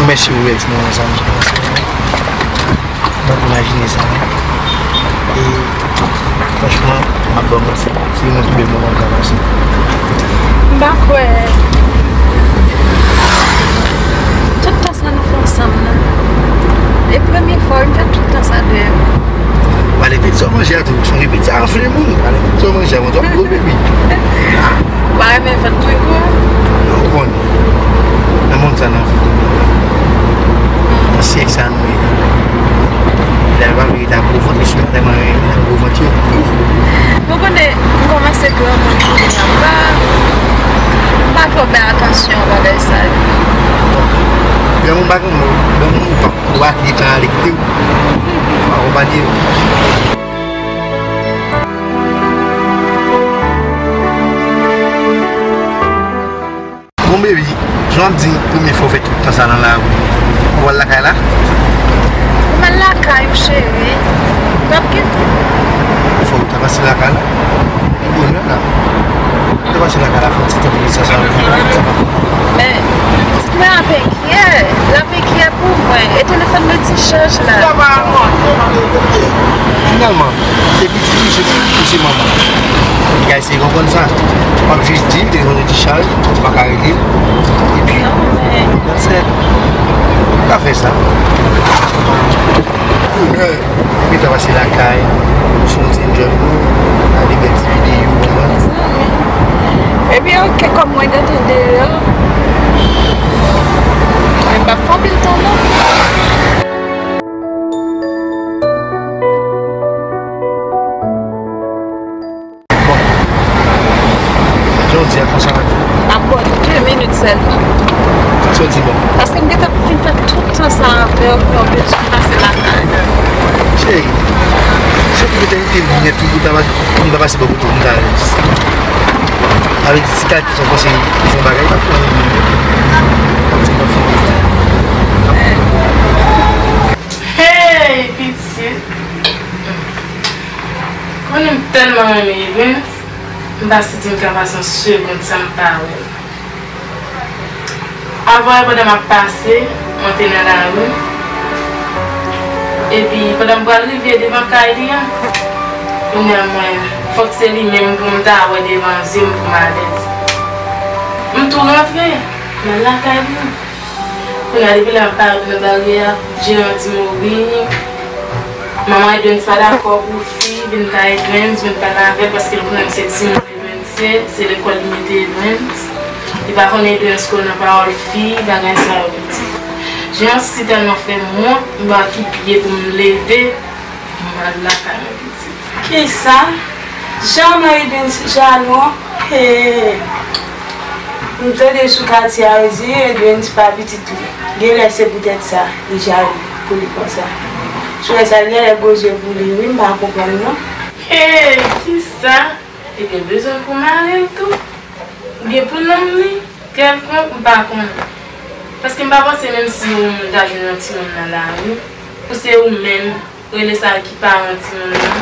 Mèsi pou bèl ti moman sa, mesye. Mwen pa t imajine sa, non. E, franchman, m ap ba w manti, se youn nan pi bèl moman m ka pase. M pa kwè. Tout tan sa nou fè ansanm nan. E premye fwa, wi, m fè tout tan sa deyò. Pale vit, sa w manje a tou, se yon repeti a anfle moun. Pale vit, sa w manje a, mwen, w ap gwo, baby. Ou pa renmen vant mwen, wi. Non, ou konn. Nan mond sa, nan, nan syèk sa nou ye la. Lè l pa vle ta gwo vant, li sou tèlman gen gwo vant yo. Nou konnen, m kòmanse granmoun kounye a, m pa, m pa twò bay atansyon bagay sa yo. Granmoun pa granmoun, granmoun ou pa, ou pa kite tan ale kite w. Ou akonpanye yo. Bon, baby, jan w ap di m, premye fwa w fè tout tan sa nan lari, ou pral lakay la? Ou pral lakay ou, cheri. W ap kite. Fò w ta pase lakay la. Bonè la. Ou ta pase lakay la, fè yon ti tan pou sa, sa, sa pa fè. Men, pitit mwen ap enkyè. L ap enkyè pou mwen. E telefòn mwen dichaj la. Finalman, se pitit li, se, se manman. Li ka eseye konprann sa. M ap jis di l telefòn mwen dichaj, m pa ka rele l. Epi, that's it. M ka fè sa. Ou gentan pase lakay, sou yon ti enjoy, gade bèl ti videyo, konprann? Ebyen, oke, kòm mwen gentan deyò, mwen p ap fè anpil tan non. Bon. Jan w di a konsa. N ap ba w de minit sèlman. Sa w di bon? Paske m gentan fin fè tout tan sa avè w, epi w bezwen pase lakay. Cheri, si w te rete nèt wi, pou ta pa, pou m ta pase bò kote w, m ta alèz. Avèk ti kalite sa w panse, se yon bagay pa fè anyen. Hey, pitit! Konnen m tèlman renmen Evens, m pa santi m ka pase yon segonn san m pa wè l. Avan yè, pandan m ap pase, mwen te nan lari, epi pandan m pral rive devan kay li an, kounye a mwen, fòk se li menm pou m ta wè devan zye m pou m alèz. M tou rantre nan lakay li. Kounye a, depi lè m parèt nan baryè a, jeran di m, wi, manman Edwens pa dakò pou fi vin kay Edwens, vin pale avè l, paske l konnen se timoun Edwens ye, se lekòl li mete Edwens. Li pa konnen Edwens kwè nan pawòl fi, bagay sa yo, pitit. Jeran si tèlman fè m wont, m pa ki pye pou m leve, m al lakay mwen, pitit. Kisa? Jan manman Edwens jalou an? Hey! M tande sou katye a yo di Edwens pa pitit li. Genlè se poutèt sa li jalou pou li konsa. Sou wè sa, li genlè gwo zye pou li wi, m pa konprann non. Hey! Kisa? Li gen bezwen pou mari l tou? Oubyen pou nonm li? Kèlkonk, m pa konnen. Paske m pa panse menm si yon moun ta jwenn yon timoun nan lari, pou se ou menm, rele sa ki paran timoun nan,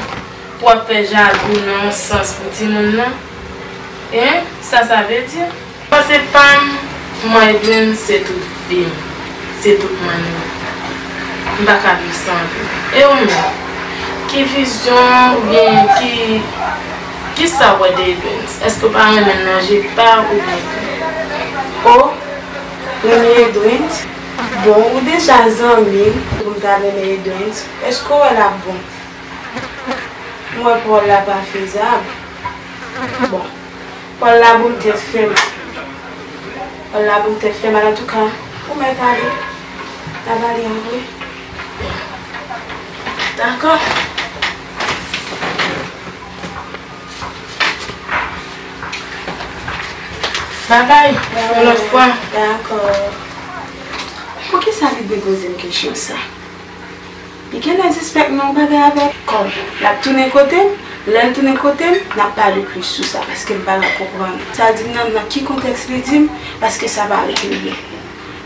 pou w ap fè jalou nan yon sans pou timoun nan. Hein? Sa sa vle di? Panse pa m, manman Edwens se tout vi m, se tout mwen menm. M pa ka viv san li. E ou menm? Ki vizyon oubyen ki, kisa w wè de Edwens? Èske w pa renmen l nan je pa w oubyen ki? O, renmen Edwens? Bon, ou deja zanmi m, pou m ta renmen Edwens, èske w wè l ap bon? M wè pawòl la pa fezab. Bon, pawòl la bon tèt fè m. Pawòl la bon tèt fè m, antouka, ou mèt ale. N a pale apre. Dakò. Babay, yon lòt fwa. Dakò. Poukisa li te poze m kesyon sa? Li genlè sispèk m nan yon bagay avè l. Kòm l ap tounen kote m, lè l tounen kote m, n ap pale plis sou sa, paske m pa ka konprann. Sa l di m nan, nan ki kontèks li di m, paske sa pa rete l byen.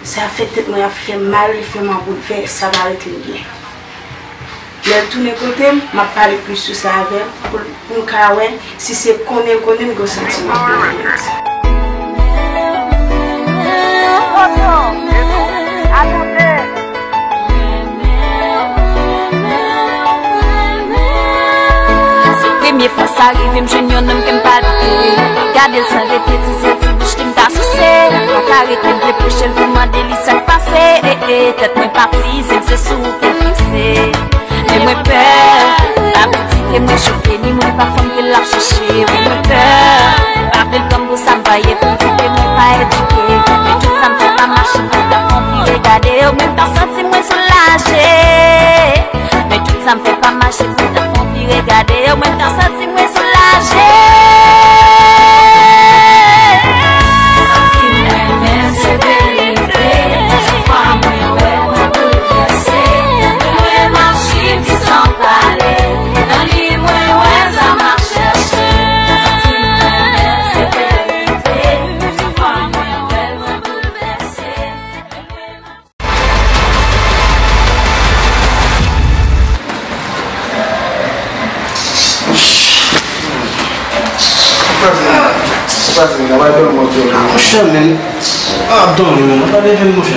Sa fè tèt mwen ap fè m mal, li fè m an boulvès, sa pa rete l byen. Lè l tounen kote m, m ap pale plis sou sa avè l, pou l, pou m ka wè si se konnen l konnen m gen santiman pou Edwens. Se premye fwa sa rive m jwenn yon nonm ke m pa doute. Gade l san rete, ti zye, ti bouch li m ta souse. Pa ka rete m vle pwoche l pou mande li sa k pase. Eh, eh, tèt mwen pati, zye m se sou ou ke l fikse. Men mwen pè, abitid mwen chofe, ni moun pa fanm ke l ap chèche. Wi, mwen pè, pa vle l pran m pou sa m pa ye, pou m di ke mwen pa edike. Men tout sa m fè pa mache, m ta fè yon vire gade yo, mwen ta santi mwen soulaje. Men tout sa m fè pa mache, m ta fè yon vire gade yo, mwen ta santi mwen soulaje. Santi m renmen se verite, chak fwa mwen wè l, mwen boulvèse. Mwen mache di san pale, nan li mwen wè sa m ap chèche. Santi m renmen se verite, chak fwa mwen wè l, mwen boulvèse. Monchè, men, ap dòmi, men, pa leve, monchè.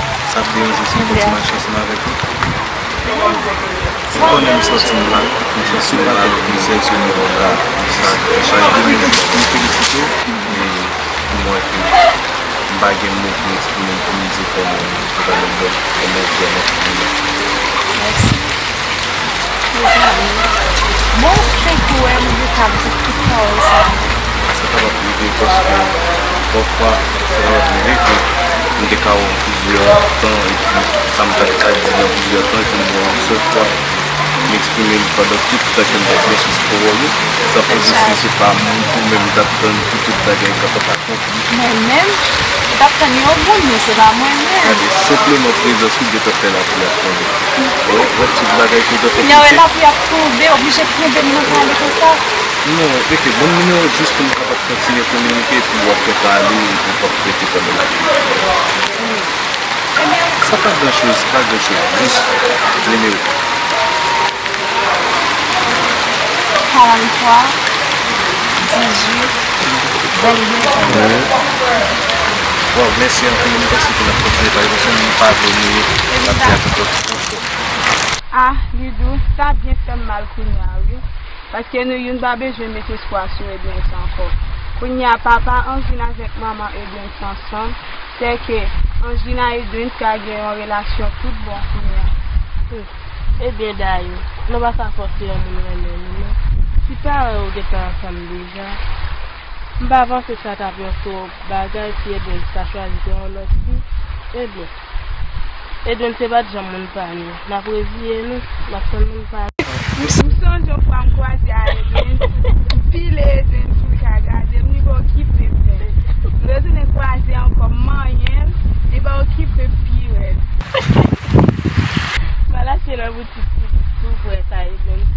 Sa ap deranje si m kontinye mache ansanm avèk ou? Ou konnen m santi m la, m santi m la, plizyè semèn la, sa, sa ede m jis pou m felisite w, e pou m wè ke m pa gen mo pou m eksprime m, pou m di kòman m totalman bèl, kòman w vrèman fini. Mèsi. Mezanmi, bon, fenk wè m, ou kapab di tout pawòl sa yo. Sa kapab rive paske pafwa, sa kapab rive ke m te ka wè w plizyè tan, epi sa m t ap ka di nan plizyè tan, epi m wè yon sèl fwa, m eksprime l pandan tout tan ke m t ap gen chans pou wè w yo. Sa vle di si se pa ou menm m t ap tann pou tout bagay kapab akonpli. Mwen menm, m t ap tann yon moun, men se pa mwen menm. Gade, senpleman prezans ou gentan fè lapli ap tonbe. Wè, wè tout bagay kontan fè. Kounye a, wè lapli ap tonbe, oblije kenbe m nan kale konsa. Non, rete, ban m nimewo w jis pou nou kapab kontinye kominike, epi w ap fè pale, epi w p ap rete pandan lapli. Sa pa gran choz, sa pa gran choz. Jis nimewo. Karantwa, dizuit, vennde. Waw, mèsi anpil. M panse ke n ap kontinye pale paske m pa vle nou pati a tout lòt ankò. Ah, Lidou, sa byen fè m mal kounye a, wi. Paske nou youn pa bezwen met espwa sou Edwens ankò. Kounye a, papa Anjin avèk manman Edwens ansanm, sèke Anjin a Edwens ka gen yon relasyon tout bon kounye a. Hmm. Ebyen, Dayou, nou pa ka fòse yon moun renmen nou, non. Si paran yo gentan ansanm deja, m pa panse sa t ap yon twòp bagay si Edwens ta chwazi pran yon lòt fi. Ebyen, Edwens se pa t janm moun pa nou. N ap reziye nou, n ap tann moun pa nou. M sonje yon fwa m kwaze a Edwens, m pile Edwens pou l ka gade m, li pa okipe m menm. M retounen kwaze ankò, m manyen l, li pa okipe m pi rèd. M al achte nan boutik tou, tou prè sa Edwens.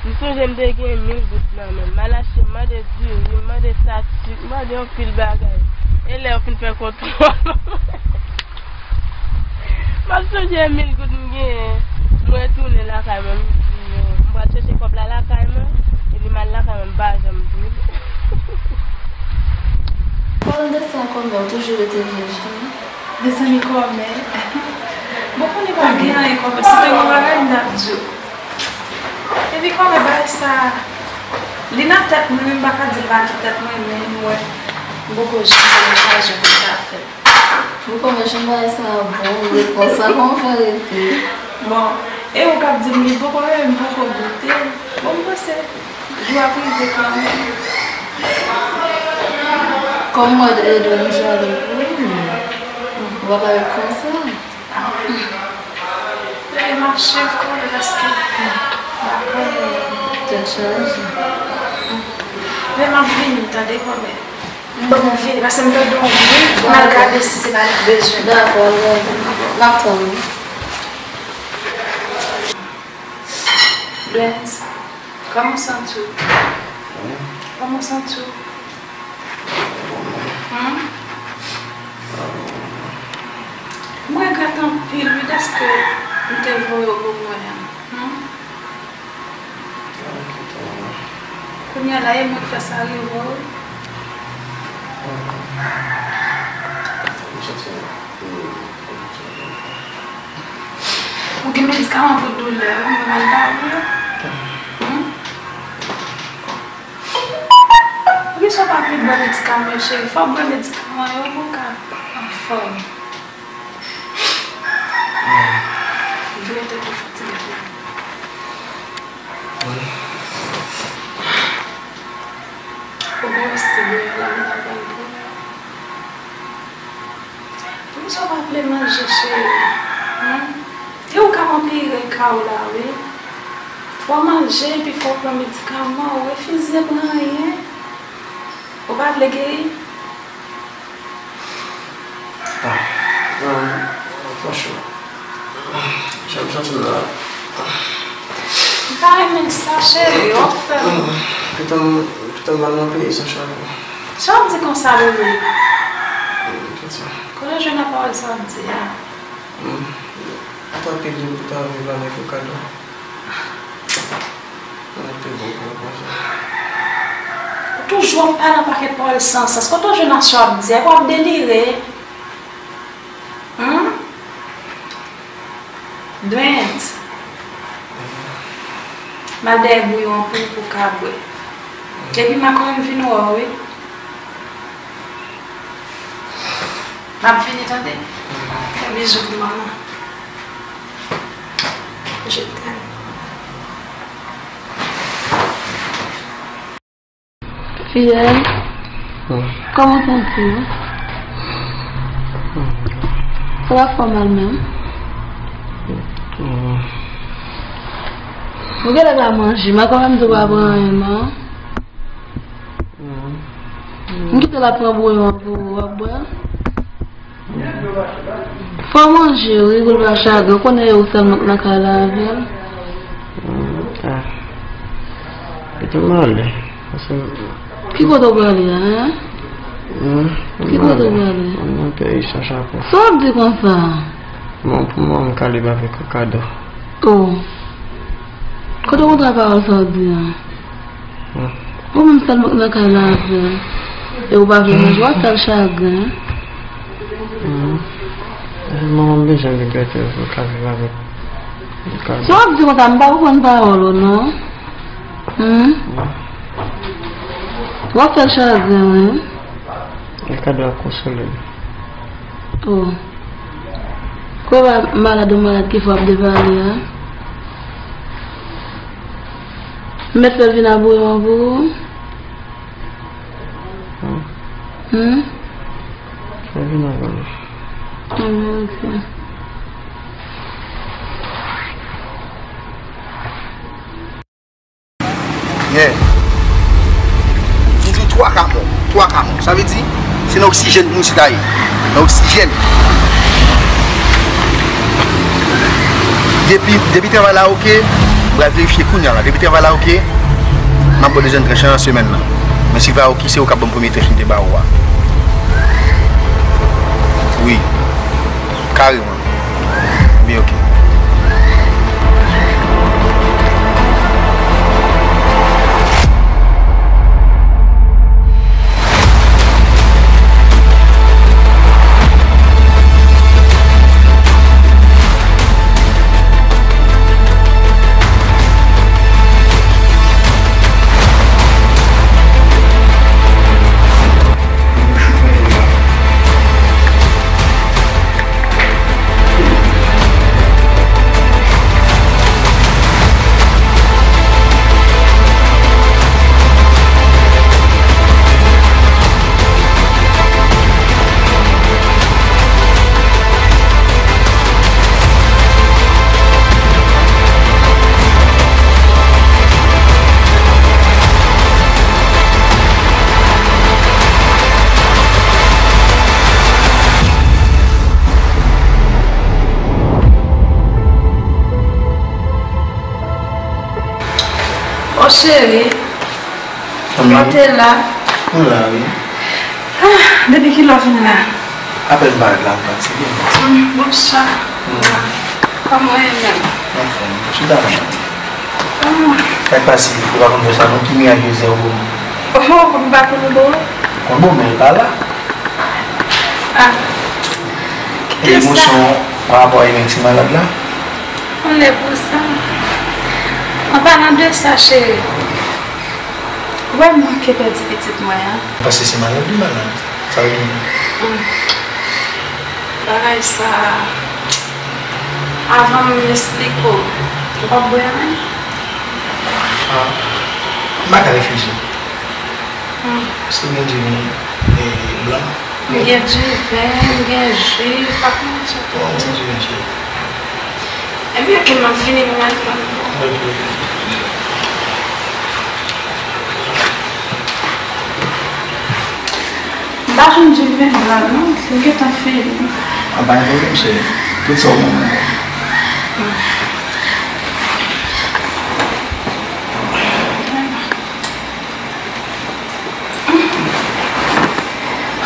M sonje m te gen mil goud nan men m. M al achte, m mande diri, m mande sak sik, m mande yon pil bagay. E lè yo fin fè kontwòl, m ap sonje mil goud m genyen. Mwen retounen lakay mwen, m di yo, m pral chèche kòb la lakay mwen, epi m al lakay mwen, m pa janm vin. Pale de sa kòmè, ou toujou rete vye jan. Mezanmi, kòmè. Bon, konnen pa gen anyen kòmè. Si te gen yon bagay, m t ap di w. Epi kòmè bagay sa, li nan tèt mwen, men m pa ka di l pa nan tèt mwen, men m wè m poko janm gen okajon pou m ta fè l. Bon, kòmè jan bagay sa bon, ou ret konsa, kòman w fè rete? Bon, e ou k ap di m li poko renmen, m poko goute l. Bon, m panse jou ap rive kanmenm. Kòm mwen, Edwens jalou pou ou, men ou pa ka ret konsa. Men m ap swiv kanmenm paske m pa konnen. Tèt chaje. Men m ap vini, tande, kòmè. M ap vini, paske m tande yon bri, m al gade si se pa li k bezwen. Dakò, al gade. N ap tann ou. Edwens, kòman w santi w? Kòman w santi w? Hmm? Mwen regrèt anpil, wi, dèske m te voye w pou mwen an. Hmm? Kounye a la, e mwen k fè sa rive w, wi. Ou gen medikaman pou doulè, wi, mwen menm pa vle. Hmm? Poukisa w pa vle bwè medikaman yo, cheri? Fò w bwè medikaman yo pou w ka anfòm. Vre tèt ou fatige. Ou gen yon stil la, mwen ap gade pou ou. Poukisa w pa vle manje, cheri? Hen? E ou k ap anpire ka w la, wi. Fò w manje, epi fò w pran medikaman, ou refize pran anyen. Ou pa vle geri? Ah, non, franchman. Jan m santi m la. M pa renmen sa, cheri, w ap fè m. Pitan m, pitan m al nan peyi san chak. Sa w ap di konsa, bebe? Kote w jwenn nan pawòl sa w ap di a? Hmm. Ou ta peye m pou ta viv ann avokado. Mwen te bon pou konsa. Ou toujou ap pale yon pakèt pawòl san sans. Kote w jwenn nan sa w ap di a? W ap delire. Humm? Dwens. M al dèyè bouyon an pou ou, pou w ka bwè. Epi m a konn vin wè w, wi. M ap vini, tande. Fè bizou pou manman. Je t'aime. Fidèl, kòman w santi w? Sa pa fè w mal menm? Ou genlè pa manje, m pa kwè menm si w pa pran anyen, non. M kite l ap pran bouyon an pou ou, w ap bwè. Fò w manje, wi, pou l pa chagren. Ou konnen e ou sèlman k nan kay la avè l. Ah. Kite m ale. Ki kote w prale a, en? Hmm, ki kote w prale? Nan peyi san chapo. Sa w ap di konsa? Bon, pou mwen, m kalib avèk Ricardo. Oh. Kote w kontre pawòl sa w di a? Hmm. Ou menm sèlman k nan kay la avè l. E ou pa vle manje, w ap fè l chagren. Hmm. Mwen, m bezwen libète pou l ka viv avèk Ricardo. Sa w ap di konsa, m pa konprann pawòl ou non. Hmm? W ap fè l chagren, wi. Ricardo ap konsole l. Oh. Kwè pa malad ou malad ki fè w ap devale a? M mèt fè l vin abouye w pou ou? Hmm? Hmm? Fè l vin avè l. Ah, ok. Yeah. M di w twa ka mò, twa ka mò. Sa vle di, se nan oksijèn pou nou chita ye. Nan oksijèn. Depi, depi travay la oke, m pral verifye kounya la. Depi travay la oke, m ap ba w dezyèm tranch lan nan semèn nan. Men si l pa oke, se ou k ap ban m premye tranch m te ba ou a. Wi. Kareman. Byen, ok. O cheri, ou te la? Mwen la, wi. Ah, depi kilè w vin la? Apèn m parèt la, m fatige. Mm, bonswa. Mm. Kòman w ye menm? Anfòm, chita la. Ah. Sa k pase, ou pa konn fè sa non, ki miraj Jozè ou bon? Oh, ou pa konn bon? Konn bon, men l pa la. Ah. Kite sa. Emosyon pa rapò a yon ti malad la? Anlè pou sa. An palan de sa, cheri, ou wè m manke pèdi pitit mwen an. Paske se malad li malad. Sa vle di? Hmm. Bagay sa, avan m esplike w, ou p ap bwè anyen? Ah, m pa ka reflechi. Hmm. Èske w gen diven, eh, blan? M gen diven, m gen ji, pa konnen sa. Bon, m gen diven, cheri. Ebyen, ok, m ap vini, m al pran. Ok, ok. M pa jwenn diven blan non, m gentan fini. Ah, pa gen pwoblèm, cheri. Tout sa w bezwen.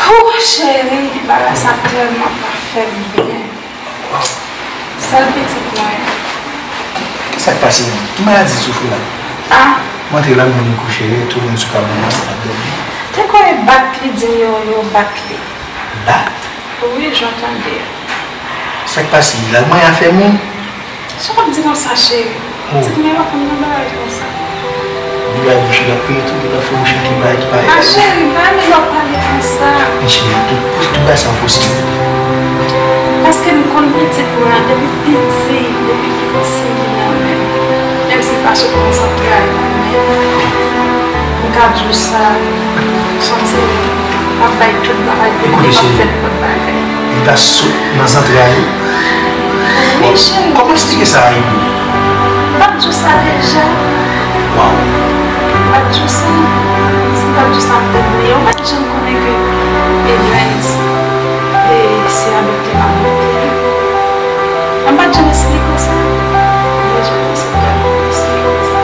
Hoo, cheri, bagay sa tèlman pa fè m byen. Sèl pitit mwen. Sa k pase menm? Ki maladi l soufri la? Ah. M antre la, m wè li kouche, tou moun sou kabann nan, l ap dòmi. Te kwè e bat li di m yo, yo bat li. Bat? Wi, jan w tande a. Sa k pase? L al manyen afè moun? Sa w ap di konsa, cheri? Oh. Pitit mwen pa konn nan bagay konsa. Li bay bouch li, l ap peye tout, li ap fè yon chak ki bay, ki bay. Ah, cheri, m pa renmen lè w pale konsa. Men cheri, tout, tout bagay sa yo posib. Paske m konn pitit mwen an depi piti, depi piti li nan men m. Menm si l pa sot nan zantray mwen, men m ka di w sa, santi l ap bay tout bagay pou li, li p ap fè nenpòt bagay. Li ta sot nan zantray ou? Wi, cheri. Kòman eksplike sa a, Ivo? M pa t di w sa deja? Waw. M pa t di w sa? Si m pa t di w sa, m t ap bliye. Ou pa t janm konnen ke Evens, e, se adopte maman li te ye? M pa t janm eksplike w sa? M pa t janm eksplike w sa?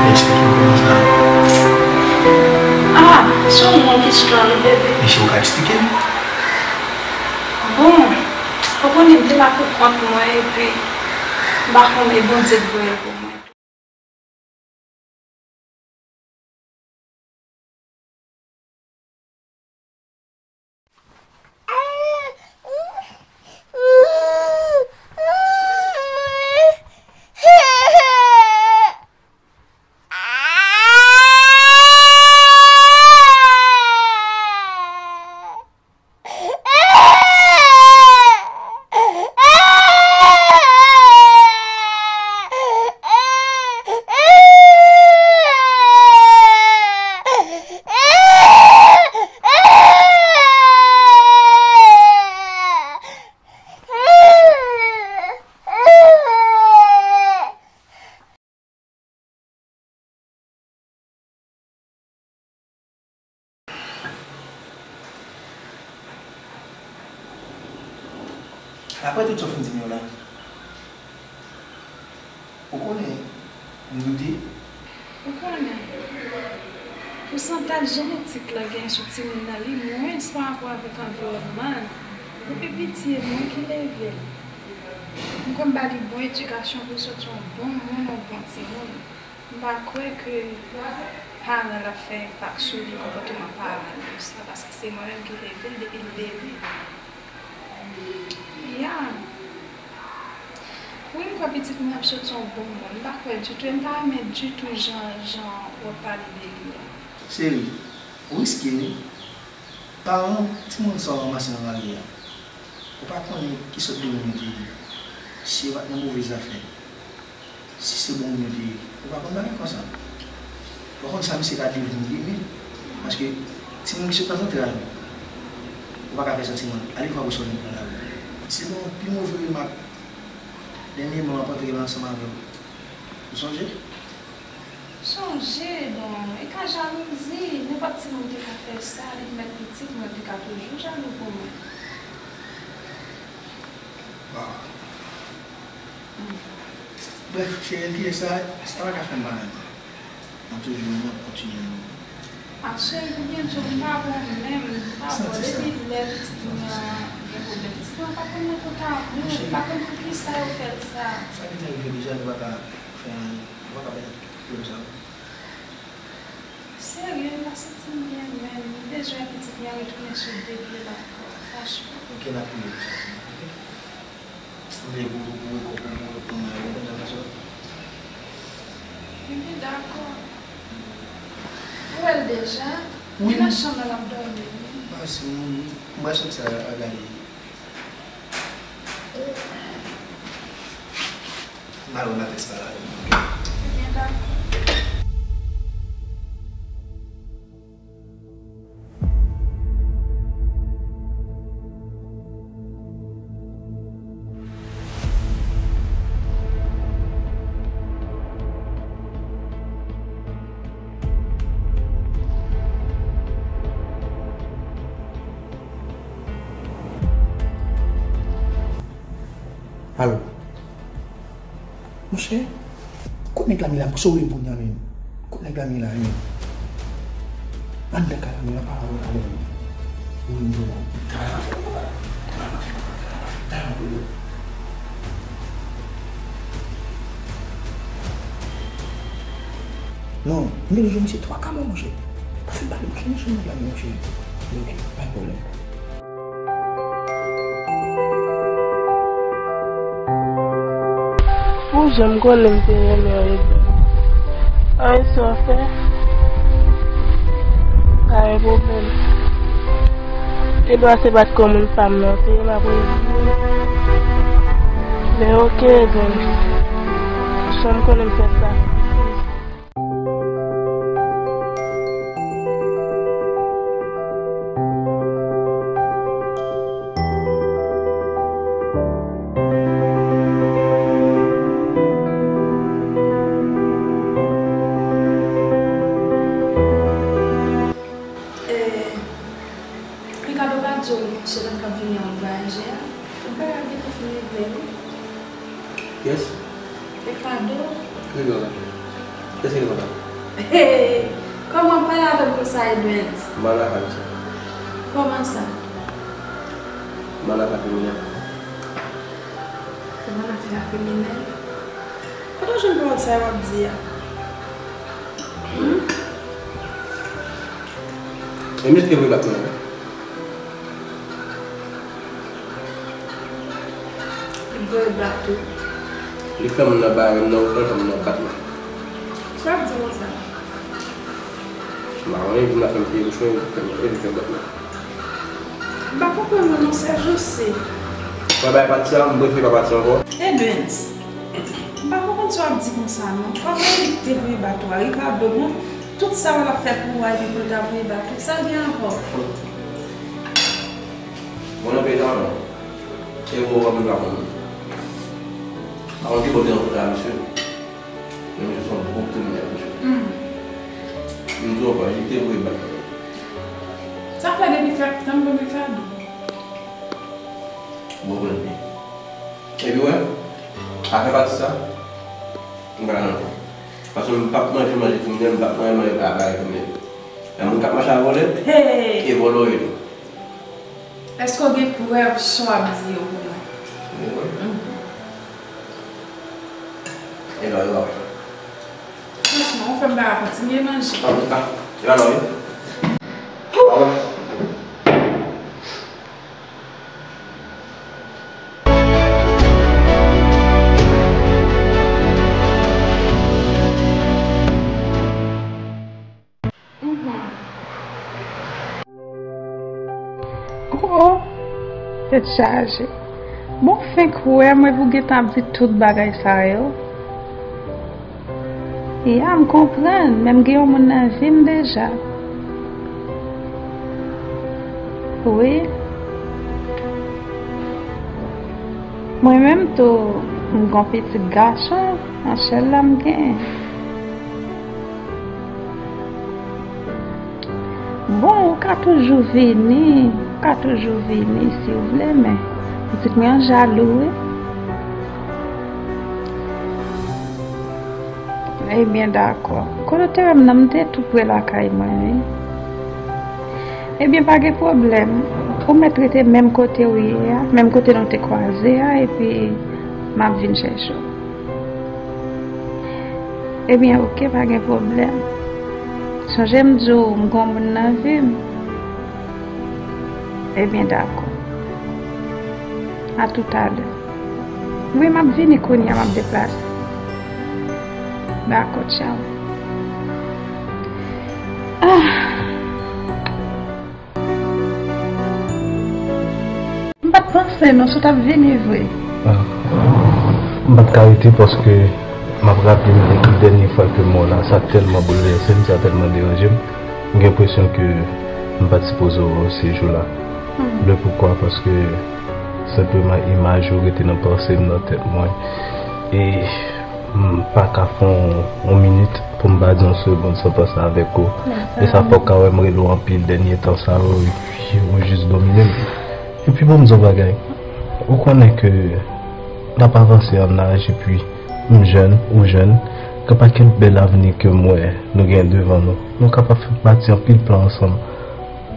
Eksplike m kòman sa? Ah! Se yon moun ki strong, bebe. Mesye, ou ka eksplike m? Bon, ou konnen m te la pou kont mwen, epi m pa konnen Bondye t voye l pou mwen. Apre tout sa w fin di m yo la, ou konnen m doute? Ou konnen, pousantaj jenetik la gen sou timoun nan, li mwens pa rapò avèk anviwònman l. Depi piti, e mwen ki leve l. M konn ba li bon edikasyon pou l soti yon bon moun, yon bon timoun. M pa kwè ke paran l ap fè enpak sou li, konpòtman paran l konsa, paske se mwen menm ki leve l depi l bebe. Ya. Wi, m kwè pitit mwen ap soti yon bon moun. M pa kwè ditou, e m pa renmen ditou jan, jan w ap pale de li a. Cheri, ou riske wi. Paran timoun sa w ranmase nan lari a, ou pa konnen ki sòt de moun yo te ye. Si yo pa t nan move zafè, si se bon moun yo te ye, ou pa konn bagay konsa. Ou pa konn sa misye ka devni, wi, paske timoun ki sot nan zantray ou, ou pa ka fè sa timoun. Ale vwa pou sòt nan lari. Se yon pi move remak dènyèman m ap antre ansanm avè w. Ou sonje? Sonje, bon, e ka jalouzi, nenpòt timoun te ka fè sa, li mèt pitit mwen, li ka toujou jalou pou mwen. Waw. Brèf, cheri, l ki ye sa, sa pa ka fè m pa renmen. M ap toujou renmen, m ap kontinye renmen. A, cheri, pou byen di w, m pa bon menm, m pa bon. Depi lè pitit mwen gen pwoblèm, pitit mwen pa konn nan kont a moun, m pa konn poukisa yo fè l sa. Sa ki te rive deja, nou pa ka fè anyen. Ou pa ka bay pwoblèm sa yo. Serye, m pa santi m byen menm. M bezwen pitit mwen retounen sou de pye l ankò, franchman. Ok, n a priye pou sa, ok? M vle pou, pou, pou, pou, pou, pou mwen, ou konprann sa? Ebyen, dakò. Ou wè l deja? Wi. Li nan chanm nan, l ap dòmi, wi. Ah, si, m, m, m wè sòt sa a gade. M al wè matrès pa la. Ebyen, dakò. Alo. Monchè, kot nèg la menm la, m sou reponn nan menm. Kot nèg la menm la menm? Anndan kay la menm, ann pale avè w talè menm. Wi, m jwenn ou. Non, m te jwenn misye twa kamyon, monchè. Pase m pale, monchè, m jwenn nèg la menm, monchè. Ok, pa gen pwoblèm. Ou janm konnen m te renmen w, Edwin. Anyen sa w fè, pa gen pwoblèm. Edwin se pa t kò moun pa m nan, se m ap reziye. Men oke, Edwin. Janm konnen m fè sakrifis. Eh, Ricardo pa t di w se lòt k ap vini an vwayajè a? Tout bagay gentan fin regle, wi. Kiyès? Ricardo. Ricardo. Kiyès ki te kontan? Kòman w pale avè Konsa, Edwens. Mal afè a, mesye. Kòman sa? Mal afè a, kriminèl. Kòman afè a, kriminèl? Kote w jwenn pawòl sa yo w ap di a? Hmm? E misye te voye bat mwen. Li voye bat ou? Li fè moun nan bare m nan wout lan, fè moun nan bat mwen. Sa w ap di konsa? M pa konnen, epi m la fè m peye bouch mwen, epi fè m bat mwen. M pa konprann ou non, Sèjousi. Mwen bay pati a, m prefere pa pati ankò. Edwens, m pa konprann sa w ap di konsa non. Kòman li te voye bat ou a? Ricardo, bon, tout sa w ap fè pou ou a, epi pou l ta voye bat ou, sa l gen ankò? Mwen nan peyi sa non. E ou wè mwen pa konn. Pa konn ki bò te nan kote a, mesye. Men misye se yon gwo kriminèl, mesye. Hmm. M di w ankò, li te voye bat mwen. Sa fè depi fè tan m konn Ricardo. Ou konprann byen. Epi wè, afè pati sa, m pa nan ankò. Paske m p ap manje manje kriminèl, m p ap manje manje bagay kriminèl. Lè moun k ap mache a vòlè, hey, e vòlè w ye tou. Èske w gen prèv sa w ap di yo pou mwen? Gen prèv. Mhm. E lò, e lò. Franchman, ou fè m pa ka kontinye manje. An tou ka, e pa lò, wi. Mhm. Oh, oh, tèt chaje. Bon, fenk wè mwen pou gentan ap di tout bagay sa yo. Ya, m konprann, men m gen yon moun nan vi m deja. Wi. Mwen menm tou, m gon pitit gason, an chèl la m genyen. Bon, ou ka toujou vini, ou ka toujou vini si w vle, men pitit mwen an jalou, wi. Ebyen, dakò. Kote w te wè m nan, m te tou pre lakay mwen, wi. Ebyen, pa gen pwoblèm. Ou mèt rete menm kote w ye a, menm kote nou te kwaze a, epi m ap vin chèche w. Ebyen, oke, pa gen pwoblèm. Sonje m di w m gon moun nan vi m. Ebyen, dakò. A toutalè. Wi, m ap vini kounye a, m ap deplase. Dakò, tchaw. Ah! M pa t panse non si w t ap vini vre. Ah. M pa t ka rete paske m ap raple m de tout dènye fwa ke m wè w la, sa tèlman boulvèse m, sa tèlman deranje m. M gen enpresyon ke m pa t sipoze wè w sejou la. Hmm. Le poukwa? Paske senpleman imaj ou rete nan panse m, nan tèt mwen. E M pa ka fè yon, yon minit pou m pa di yon segonn san panse avèk ou. E sa fè w ka wè m rele w anpil dènye tan sa yo, epi ou jis domine m. Epi pou m di yon bagay, ou konnen ke n ap avanse an aj, epi m jèn, ou jèn, gen pakèt bèl avni ke m wè nou gen devan nou. Nou kapab fè pati anpil plan ansanm.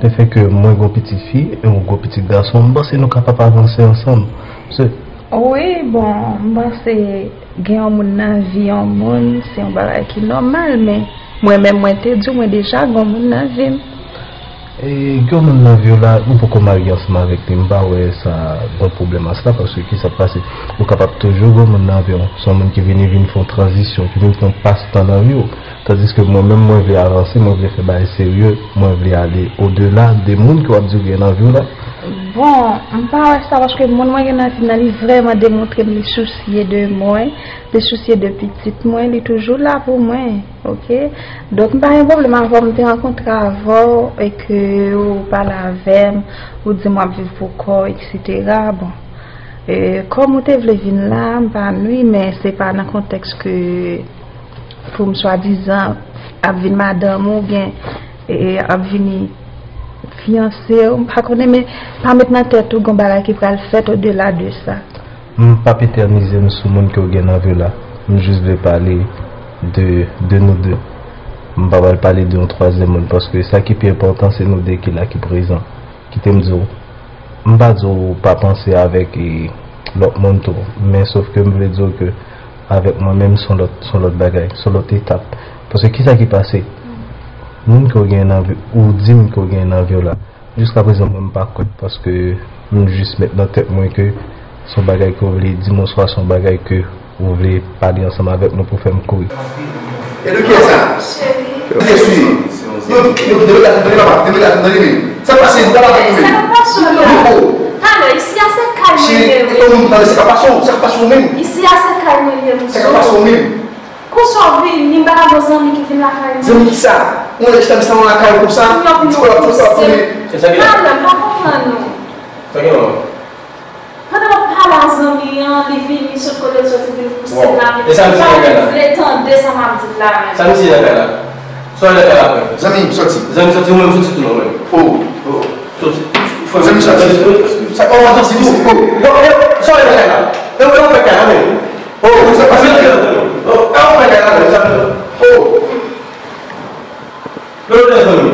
Lefètke mwen gon pitit fi e ou gon pitit gason, m panse nou kapab avanse ansanm. Se Wi, bon, m panse gen yon moun nan vi yon moun, se yon bagay ki nòmal, men mwen menm, mwen te di w, mwen deja gon moun nan vi m. E gen yon moun nan vi w la, ou poko marye ansanm avèk li, m pa wè sa gon pwoblèm a sa, paske kisa k pase? Ou kapab toujou gon moun nan vi w, se yon moun ki vini, vin fè yon tranzisyon, ki vin fè yon pastan nan vi w. Tandiske mwen menm, mwen vle avanse, mwen vle fè bagay serye, mwen vle ale odela de moun ke w ap di w gen nan vi w la. Bon, m pa wè sa, paske moun mwen gen nan vi m nan, li vrèman demontre m li sousye de mwen, li sousye de pitit mwen, li toujou la pou mwen, oke? Donk, m pa gen pwoblèm avè w, m te rankontre avè w e ke ou pale avè m, ou di m w ap viv pou kò w, etsetera. Bon, e, kòm ou te vle vin la, m pa nwi, men se pa nan kontèks ke pou m swadizan ap vin madanm ou oubyen, e, ap vini fiyanse w, m pa konnen, men pa met nan tèt ou gon bagay ki pral fèt odela de sa. M p ap etènize m sou moun ke w gen nan vi w la. M jis vle pale de, de nou de. M pa pral pale de yon twazyèm moun, paske sa ki pi enpòtan, se nou de ki la, ki prezan. Kite m di w, m pa di w pa panse avèk, e, lòt moun tou, men sof ke m vle di w ke avèk mwen menm, se yon lòt, se yon lòt bagay, se yon lòt etap. Paske kisa ki pase? Moun ke w gen nan vi, ou di m ke w gen nan vi w la, jiska prezan, mwen, m pa kwè, paske m jis met nan tèt mwen ke se yon bagay ke w vle di m, oswa se yon bagay ke ou vle pale ansanm avèk nou pou fè m kouri. E de kiyès sa? Cheri. Kiyès ou ye? Non, non, kite bagay la, kite bagay la, kite bagay la, men. Sa k pase, nou pa la avèk nou menm. Sa k pase w la? Talè, isi a se kay mwen ye, wi. Cheri, e moun, talè, sa k pase w, sa k pase w menm? Isi a se kay mwen ye, wi. Sa k pase w menm? Konsa w vini, m pa ka gen zanmi ki vin lakay mwen. Zanmi kisa? Mwen lè chita m sa nan lakay ou konsa. Ou vini pou pouse m. Talè, m pa konprann ou. Sa gen la? Pandan w ap pale a zanmi an, li vini, li sot kote l soti, vin pouse m la, vin. E sa misye nan kay la? Li vle tande sa m ap di l la menm. Sa misye nan kay la? Sa w nan kay la, frè? Zanmi m soti. Zanmi soti, ou menm soti tou non, menm. Oh, oh. Soti. Zanmi soti. Sa, oh, soti tou. Oh. Yo, yo, sa w nan kay la? Yo, yo, fè kay la, menm. Oh, sa pase. Oh, yo, fè kay la, menm. Sa, oh. Yo, yo, zanmi.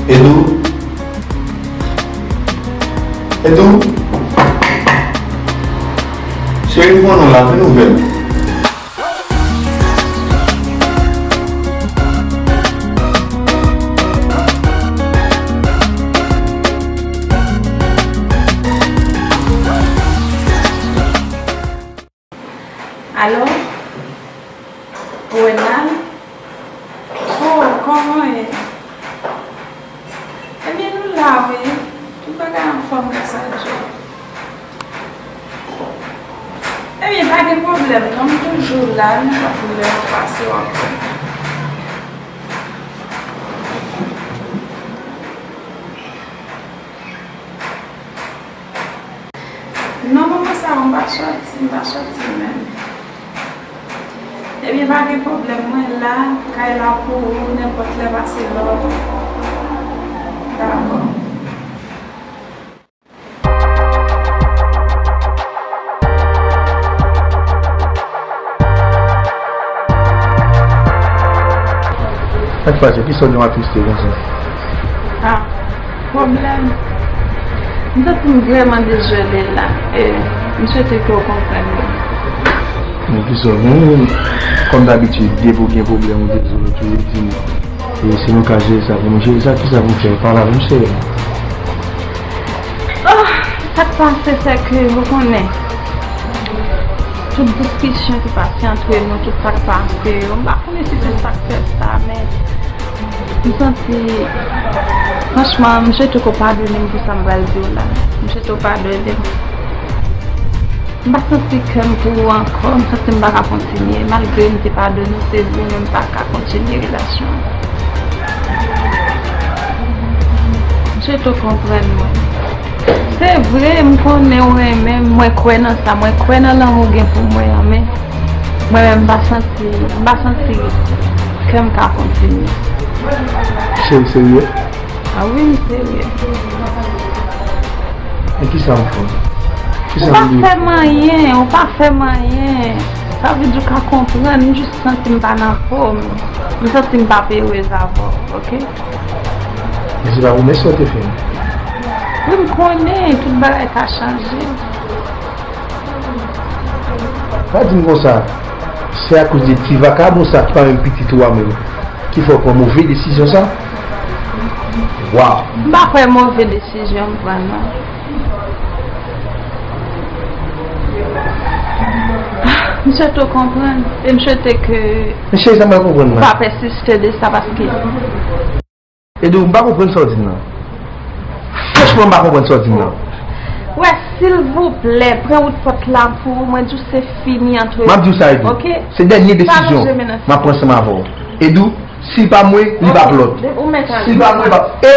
Edou. Edou. Cheri, m konnen w la, vin ouvè m. Alo? Ou wè l la? Oh, kòman w ye? Ebyen, nou la, wi. Tout bagay anfòm, gras a Dye. Ebyen, pa gen pwoblèm, non, m toujou la, nenpòt lè w pase, w ap wè. Non, moman sa a, m pa sòti, m pa sòti menm. Ebyen, pa gen pwoblèm, mwen la, kay la pou ou, nenpòt lè, pase love. Dakò. Sa k pase? Kisa w gen w atriste konsa? Ah, pwoblèm. M santi m vrèman dezole la. E m swete ke w konprann mwen. Men kisa w gen? Kòm dabitid, depi w gen pwoblèm, ou dezole, ou toujou di m. E si nou ka jere sa pou nou jere sa, kisa pou m fè? Pale avè m serye. Oh, sa k pase, se ke, ou konnen, tout diskisyon ki pase antre nou, tout sa k pase yo, m pa konnen si se sa k fè sa, men m santi, franchman, m swete ke w padone m pou sa m pral di w la. M swete w padone m. M pa santi kè m pou ou ankò, m santi m pa ka kontinye. Malgre m te padone w, se vre, men m pa ka kontinye relasyon an. M swete w konprann mwen. Se vre, m konnen w renmen m, mwen kwè nan sa, mwen kwè nan lanmou w gen pou mwen an, men mwen menm m pa santi, m pa santi kè m ka kontinye. Cheri, serye? A wi, m serye. E kisa m fè? Ou pa fè m anyen, ou pa fè m anyen. Sa vle di ou ka konprann, m jis santi m pa nan fòm. M santi m p ap erez avè w, oke? Men se pa pwomès sa w te fè m. Wi, m konnen, tout bagay ka chanje. Pa di m konsa, se akoz de ti vakabon sa ki pa menm pitit ou a menm ki fè w pran move desizyon sa? Waw! M pa kwè move desizyon m pran non. M swete w konprann e m swete ke... Men cheri, sa m pa konprann la. Ou pa pèsiste de sa paske... Edo, m pa konprann sa w di m nan. Franchman, m pa konprann sa w di m nan. Wè, silvouplè, pran wout pòt la pou ou. Mwen di w se fini ant nou. M ap di w sa, Edo. Oke? Se dènye desizyon m ap pran ansanm avè w. Edo, si l pa mwen, li p ap lòt. Si l pa mwen, li p ap... E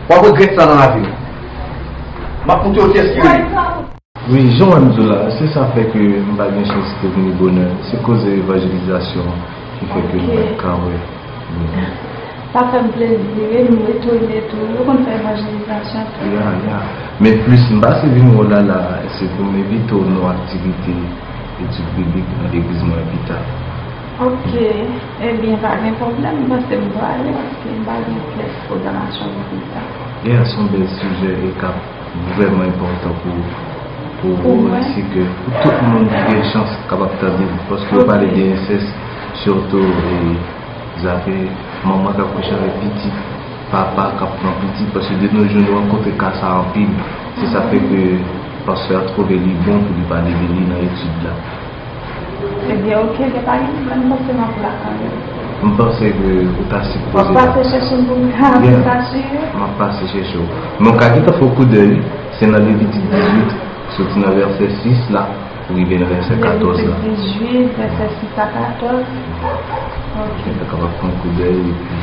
w ap regrèt sa nan lavi w. M ap montre w kiyès ki rele. Wi, jan w wè m di w la, se sa fè ke m pa gen chans te vini bonè. Se koze evanjelizasyon ki fè ke m pa t ka wè. Sa fè m plezi wi, m etone tou. Yo konn fè evanjelizasyon tou. Ya, ya. Men plis m pase vin wè w la la, se pou m envite w nan aktivite etid biblik nan legliz mwen pita. Oke. Ebyen, pa gen pwoblèm, m panse m prale paske m pa gen kèk pwogramasyon pou pita. Ya, se yon bèl sijè e k ap vrèman enpòtan pou, pou ou, ensi ke pou tout moun ki gen chans kapab tande l, paske yo pale de ensès, sitou, e, zafè manman k ap kouche avèk pitit, papa k ap pran pitit, paske de nos jours nou rankontre ka sa anpil. Se sa fè ke pastè a twouve li bon pou li pale de li nan etid la. Ebyen, oke, gen pa gen pwoblèm, m panse m ap la kanmenm. M panse ke ou ta sipoze la. W ap pase chèche m pou m ka, pou m ka jere? M ap pase chèche w. Men w ka gentan fè yon koudèy, se nan Levitik dizuit, soti nan vèsè sis la, pou rive nan vèsè katòz la. Levitik dizuit, vèsè sis a katòz. Oke. Ou kapab fè yon koudèy, epi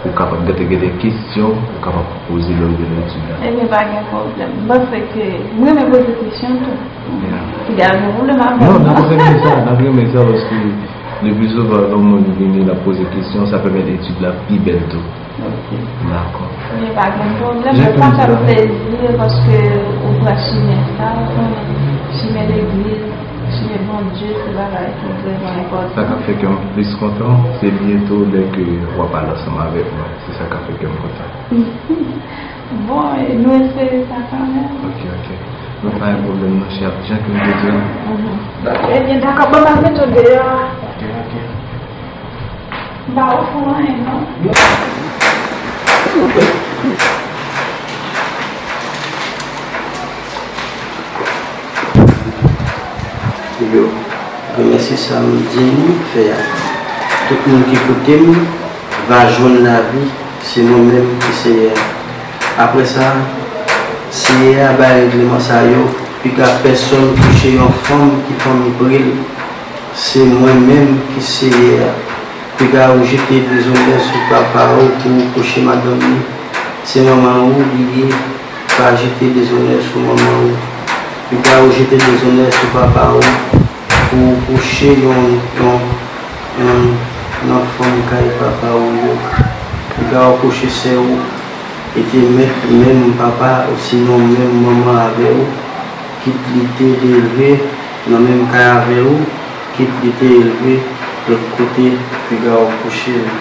ou kapab gentan gen de kesyon, ou kapab poze lè w vin etid la. Ebyen, pa gen pwoblèm. M panse ke m renmen poze kesyon tou. Ya. Piga gen pwoblèm avè m. Non, n ap renmen sa, n ap renmen sa, paske le pli souvan, lè yon moun vini, l ap poze kesyon, sa pèmèt etid la pi bèl tou. Ok. Dakò. Ebyen, pa gen pwoblèm, men sa fè m plezi, paske ou pran chimen sa, ou konnen chimen legliz, chimen Bondye, se bagay ki vrèman enpòtan. Sa k ap fè kè m plis kontan, se byento lè ke w ap al ansanm avèk mwen. Se sa k ap fè kè m kontan. Bon, e nou espere sa kanmenm. Ok, ok. Non, pa gen pwoblèm non, chè, jan ke m te di w. Mhm. Ebyen, dakò, bon, m al mete w deyò a. Ok, ok. M pa ofri w anyen, non. Yo, remèsye sa m di nou fè a. Tout moun ki koute m va jwenn lavi, se mwen menm ki Seyè a. Apre sa, Seyè a bay règleman sa yo, piga pèsonn kouche yon fanm ki fanmi pre l, se mwen menm ki Seyè a. Piga ou jete dezonè sou papa ou pou ou kouche madanm li, se manman ou li ye, pa jete dezonè sou manman ou. Piga ou jete dezonè sou papa ou pou ou kouche yon, yon, yon, nan fanm kay papa ou yo. Piga ou kouche sè ou, e te mèt menm papa osinon menm manman avè ou, kit li te leve nan menm kay avè ou, kit li te elve lòt kote, piga ou kouche l.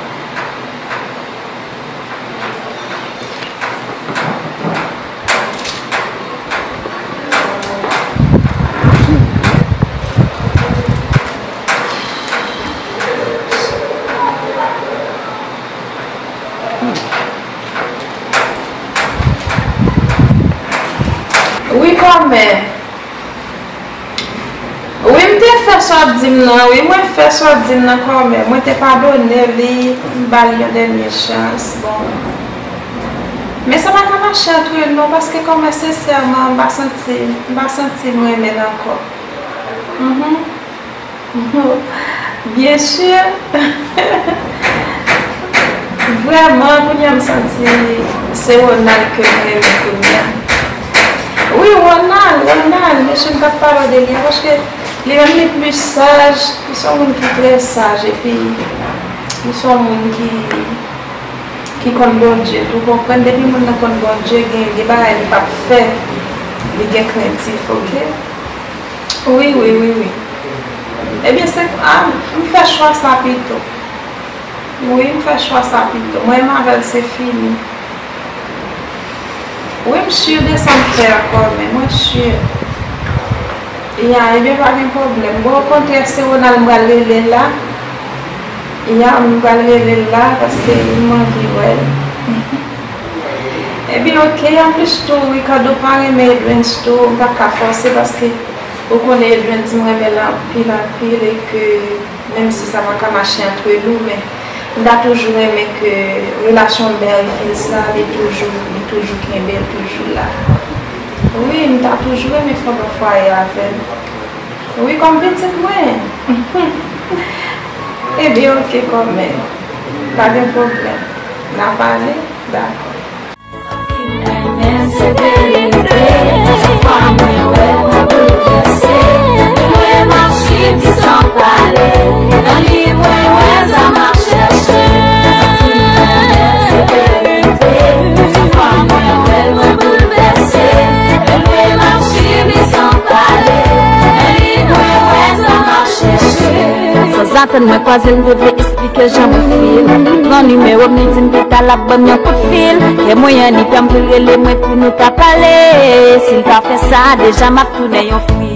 Kòmè. Wi, m te fè sa w di m nan, wi, mwen fè sa w di m nan kòmè. Mwen te padone li, m ba l yon dènye chans. Bon. Men sa pa ka mache antre nou, paske kòmè, sensèman, m pa santi, m pa santi m renmen l ankò. Mhm. Byen si. Vrèman, kounye a m santi se Ronald ke m renmen kounye a. Wi, Ronald, Ronald, mesye m t ap pale de li a, paske li menm li plis saj, li se yon moun ki trè saj, epi li se yon moun ki, ki konn Bondye tou, konprann, depi moun nan konn Bondye, gen, gen bagay li p ap fè, li gen krentif, oke? Wi, wi, wi, wi. Ebyen, se, a, m fè chwa sa pito. Wi, m fè chwa sa pito. Mwen menm avè l, se fini. Wi, m si de sa m fè a kòmè, mwen si. Ya, ebyen, pa gen pwoblèm. Bon, okontrè, se Ronald m pral rele la. Ya, m pral rele l la, paske m anvi wè l. Ebyen, oke, anplis tou, Ricardo pa renmen Edwens tou, m pa ka fòse, paske ou konnen Edwens, m renmen l anpil, anpil, e ke, menm si sa pa ka mache antre nou, men m ta toujou renmen ke relasyon mè e fis la, li toujou, li toujou kenbe, li toujou la. Wi, m ta toujou renmen fòme fwaye avè l. Wi, kòm pitit mwen. Ebyen, oke, kòmè. Pa gen pwoblèm. N a pale? Dakò. Renmen se verite. Chak fwa mwen wè l, mwen boulvèse. Mwen m ap swiv li san pale. Nan li mwen wè sa m ap chèche. Santi m renmen se verite. Chak fwa mwen wè l, mwen boulvèse. Mwen m ap swiv li san pale. Nan li mwen wè sa m ap chèche. Sanzatann mwen kwaze l, m te vle eksplike l jan mwen feel. Li pran nimewo m, li di m pita l ap ban m yon kout fil. Kè mwen annik anpil, rele mwen pou nou ka pale. Si l ta fè sa deja, m ap tounen yon fri.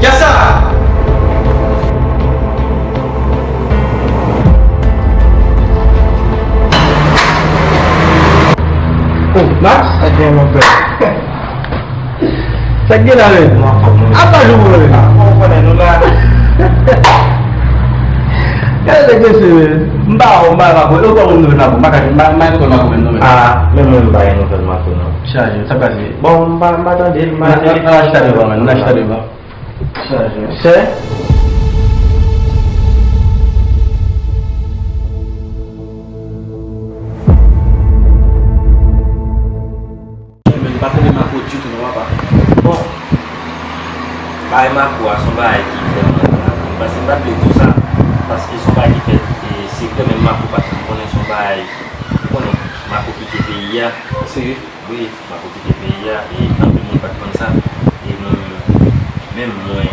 Kiyès sa? Oh, Max? Sa k gen, mon frè? Sa k gen la menm? Apa jou mwen la. Ou konnen nou la. Gade nèg mesye, men. M pa, m pa, m pa, ou pa konn nouvèl Marco. M pa ka, m pa, m pa konn Marco menm non, men. Ah, men mwen, m pa gen nouvèl Marco non. Chaje, sa k pase? Bon, m pa, m pa tande l, m pa tande l. N a, n a, n a chita devan, men, n a chita devan. Chaje. Sè? Men m pa tande Marco ditou non, papa. Bon, bagay Marco a, se yon bagay ki vrèman grav. M panse m pa t vle di w sa, paske se yon bagay ki fèt, e, sekrè, men Marco pa t janm konnen, se yon bagay, ou konnen, Marco kite peyi a. Serye? Wi, Marco kite peyi a, e anpil moun pa t konn sa. E nou menm, mwen,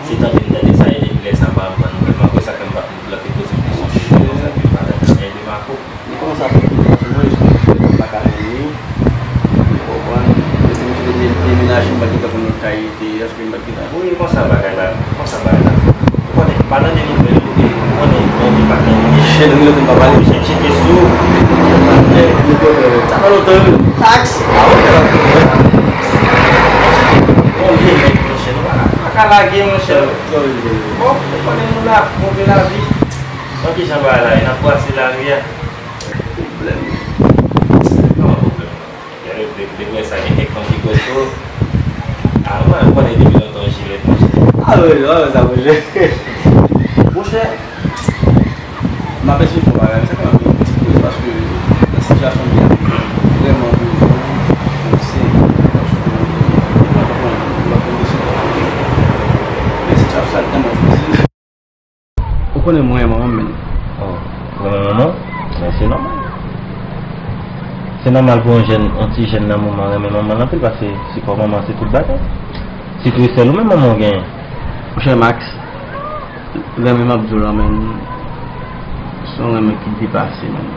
se tande m tande sa, e depi lè sa, m pa janm pran nouvèl Marco, sa fè m pa t vle poze m kesyon sou li konsa, ke m pa tande anyen de Marco. Li kòmanse ap fè pwoblèm sou mwen, jis mwen pa ka jwenn li. Ou konprann? Depi misye te demenaje, m pa t gentan konn lòt kay li te ye, èske m pa t gentan. Wi, konsa bagay la, konsa bagay la. Ou konnen, m pa tande nouvèl li, ou konnen, bon, li pa tande. Chèn ri lòt m pa pale. Misye tcheke sou. Sa fè lontan, wi. Taks. Ah, ok. Bon, vye nèg, monchè, nou pa, pa ka lage, monchè. Bon, ou konnen nou la, move lavi. Bon, kijan bagay la ye? N ap brase lari a. Pwoblèm. Kòman pwoblèm? Depi, depi, depi lè sa, gen kèk fanm ki gwòs tou. Ah, mwen, mwen konnen depi lontan yon jilèt, monchè. Ah wi, ah wi, sa mwen. Monchè, m ap esplike yon bagay, sa ka yon ti koze, paske nan sitiyasyon m ye a, vrèman, vrèman, se, men sitiyasyon sa tèlman difisil. Ou konnen mwen renmen manman m, men. Oh, renmen manman? Men se nòmal. Se nòmal pou yon jèn, yon ti jèn nan moman renmen manman l anpil, paske sipò manman se tout bagay. Sitou e sèl ou menm manman w genyen. Monchè Max, renmen m ap di w lan, men, se yon renmen ki depase, men.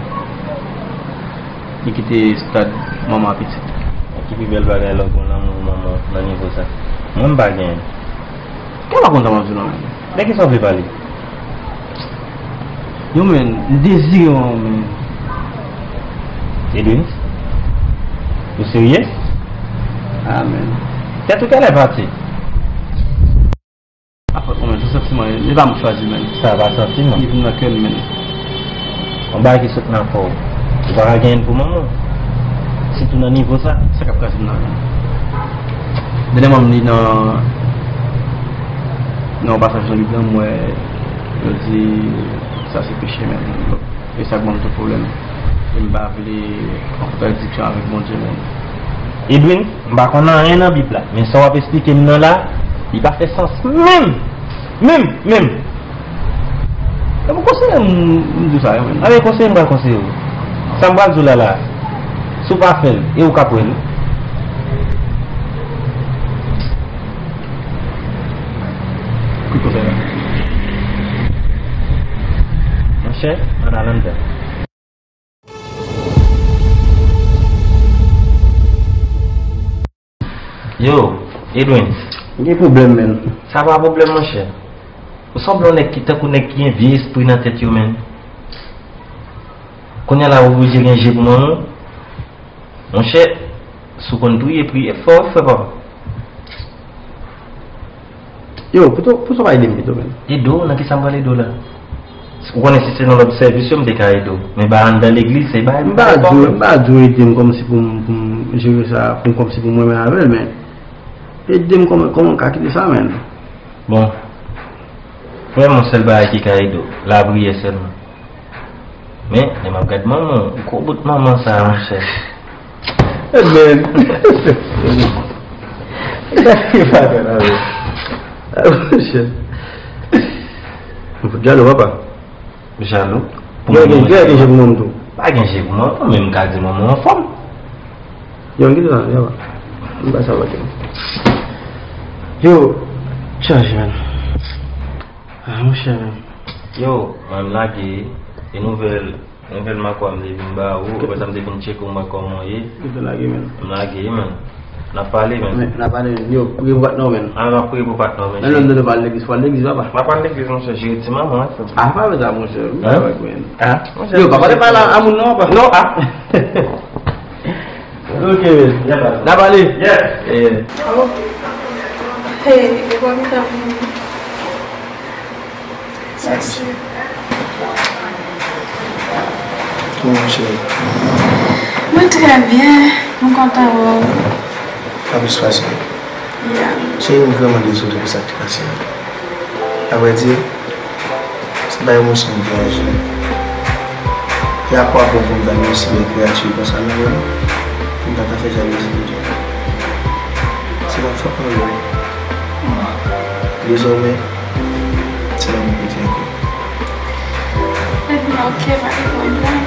Li kite stad manman ak pitit. Ki pi bèl bagay lè w gen lanmou manman nan nivo sa? Mwen, m pa genyen. Kè pa konn sa m ap di w lan, men. De kisa w vle pale? Yo, men, m dezire w, men. Edwins? Ou serye? Ah, men. Tèt ou kè lè pati? A fòs mwen, se santiman, e pa m k chwazi, men. Sa pa santiman. Li vin nan kè m, men. Yon bagay ki sot nan kò w. Ou pa ka genyen pou manman w. Sitou nan nivo sa. Sa k ap kraze m nan, men. Dènyèman, m li nan, nan yon pasaj nan Bib la, m wè yo di sa se peche, men. E sa k ban m tout pwoblèm. E m pa vle an kontradiksyon avèk Bondye menm. Edwin, m pa konn anyen nan Bib la, men sa w ap esplike m nan la, li pa fè sans menm! Menm! Menm! E pou konseye m, m di w sa yo menm. Anben, konseye m pral konseye w. Sa m pral di w la la, si w pa fè l, e ou k ap wè l. Ki konsèy la? Monchè, ann al anndan. Yo, Edwin. Gen pwoblèm, menn. Sa pa pwoblèm, monchè. Ou sanble yon nèg ki tankou nèg ki gen vye espri nan tèt yo, menn. Kounye a la, ou oblije gen je pou manman w. Monchè, si w konn priye, priye fò, wi, frè papa. Yo, pito, pito pa ede m pito, menn. Ede w? Nan kisa m pral ede w la? Ou konnen si se nan lòt sèvis yo, m te ka ede w. Men ba anndan legliz, se bagay m pa di w, m pa di w ede m kòmsi pou m, pou m jere sa, pou m kòmsi pou m renmen avè l, men ede m kòman, kòman m ka kite sa, menn. Bon, vrèman, sèl bagay ki ka ede w, lapriyè sèlman. Men, lè m ap gad manman w, gwo bout manman sa a, monchè. Ebyen. Gade pa fè la, men. Monchè. M fout jalou, papa. Jalou? Gen, gen, gen, gen je pou manman m tou. Pa gen je pou manman, men m ka di manman w anfòm. Yo, m kite sa, yo. M pa sa, pa gen. Yo, chanje, menn. Ah, monchè, menn. Yo, mwen, m lage, e nouvèl, nouvèl makwa m te vin ba ou, apre sa m te vin tcheke w, m wè kòman w ye. Ou te lage, menn. M lage, menn. N ap pale, menn. Men, n ap pale, menn. Yo, priye pou patnè w, menn. Ah, m ap priye pou patnè w, men. Menn, lè m tande pale legliz, pale legliz, papa. M ap pale legliz, monchè, jere ti manman, wi. Ah, pa fè sa, monchè. M pa wè, menn. Ah, monchè. Yo, papa, te pale a moun, non, papa. Non, ah. Ok, menn. N ap pale. N ap pale. Yes. Eh. Oh. Hey, e bò pita vini. Mèsi. Kòman w, cheri? Mwen trè byen, mwen kontan wè w. Pa plis pase. Yeah. Cheri, m vrèman dezole pou sa k te pase a. Avrèdi, se pa emosyon m te aji. E akwabon pou m ta gen yon si bèl kreyati konsa nan men m, pou m pa ta fè jalouzi pou li? Se pa fòt mwen, non. Dezòmè, se pa mwen ki te ankò. Ebyen, ok, pa gen pwoblèm.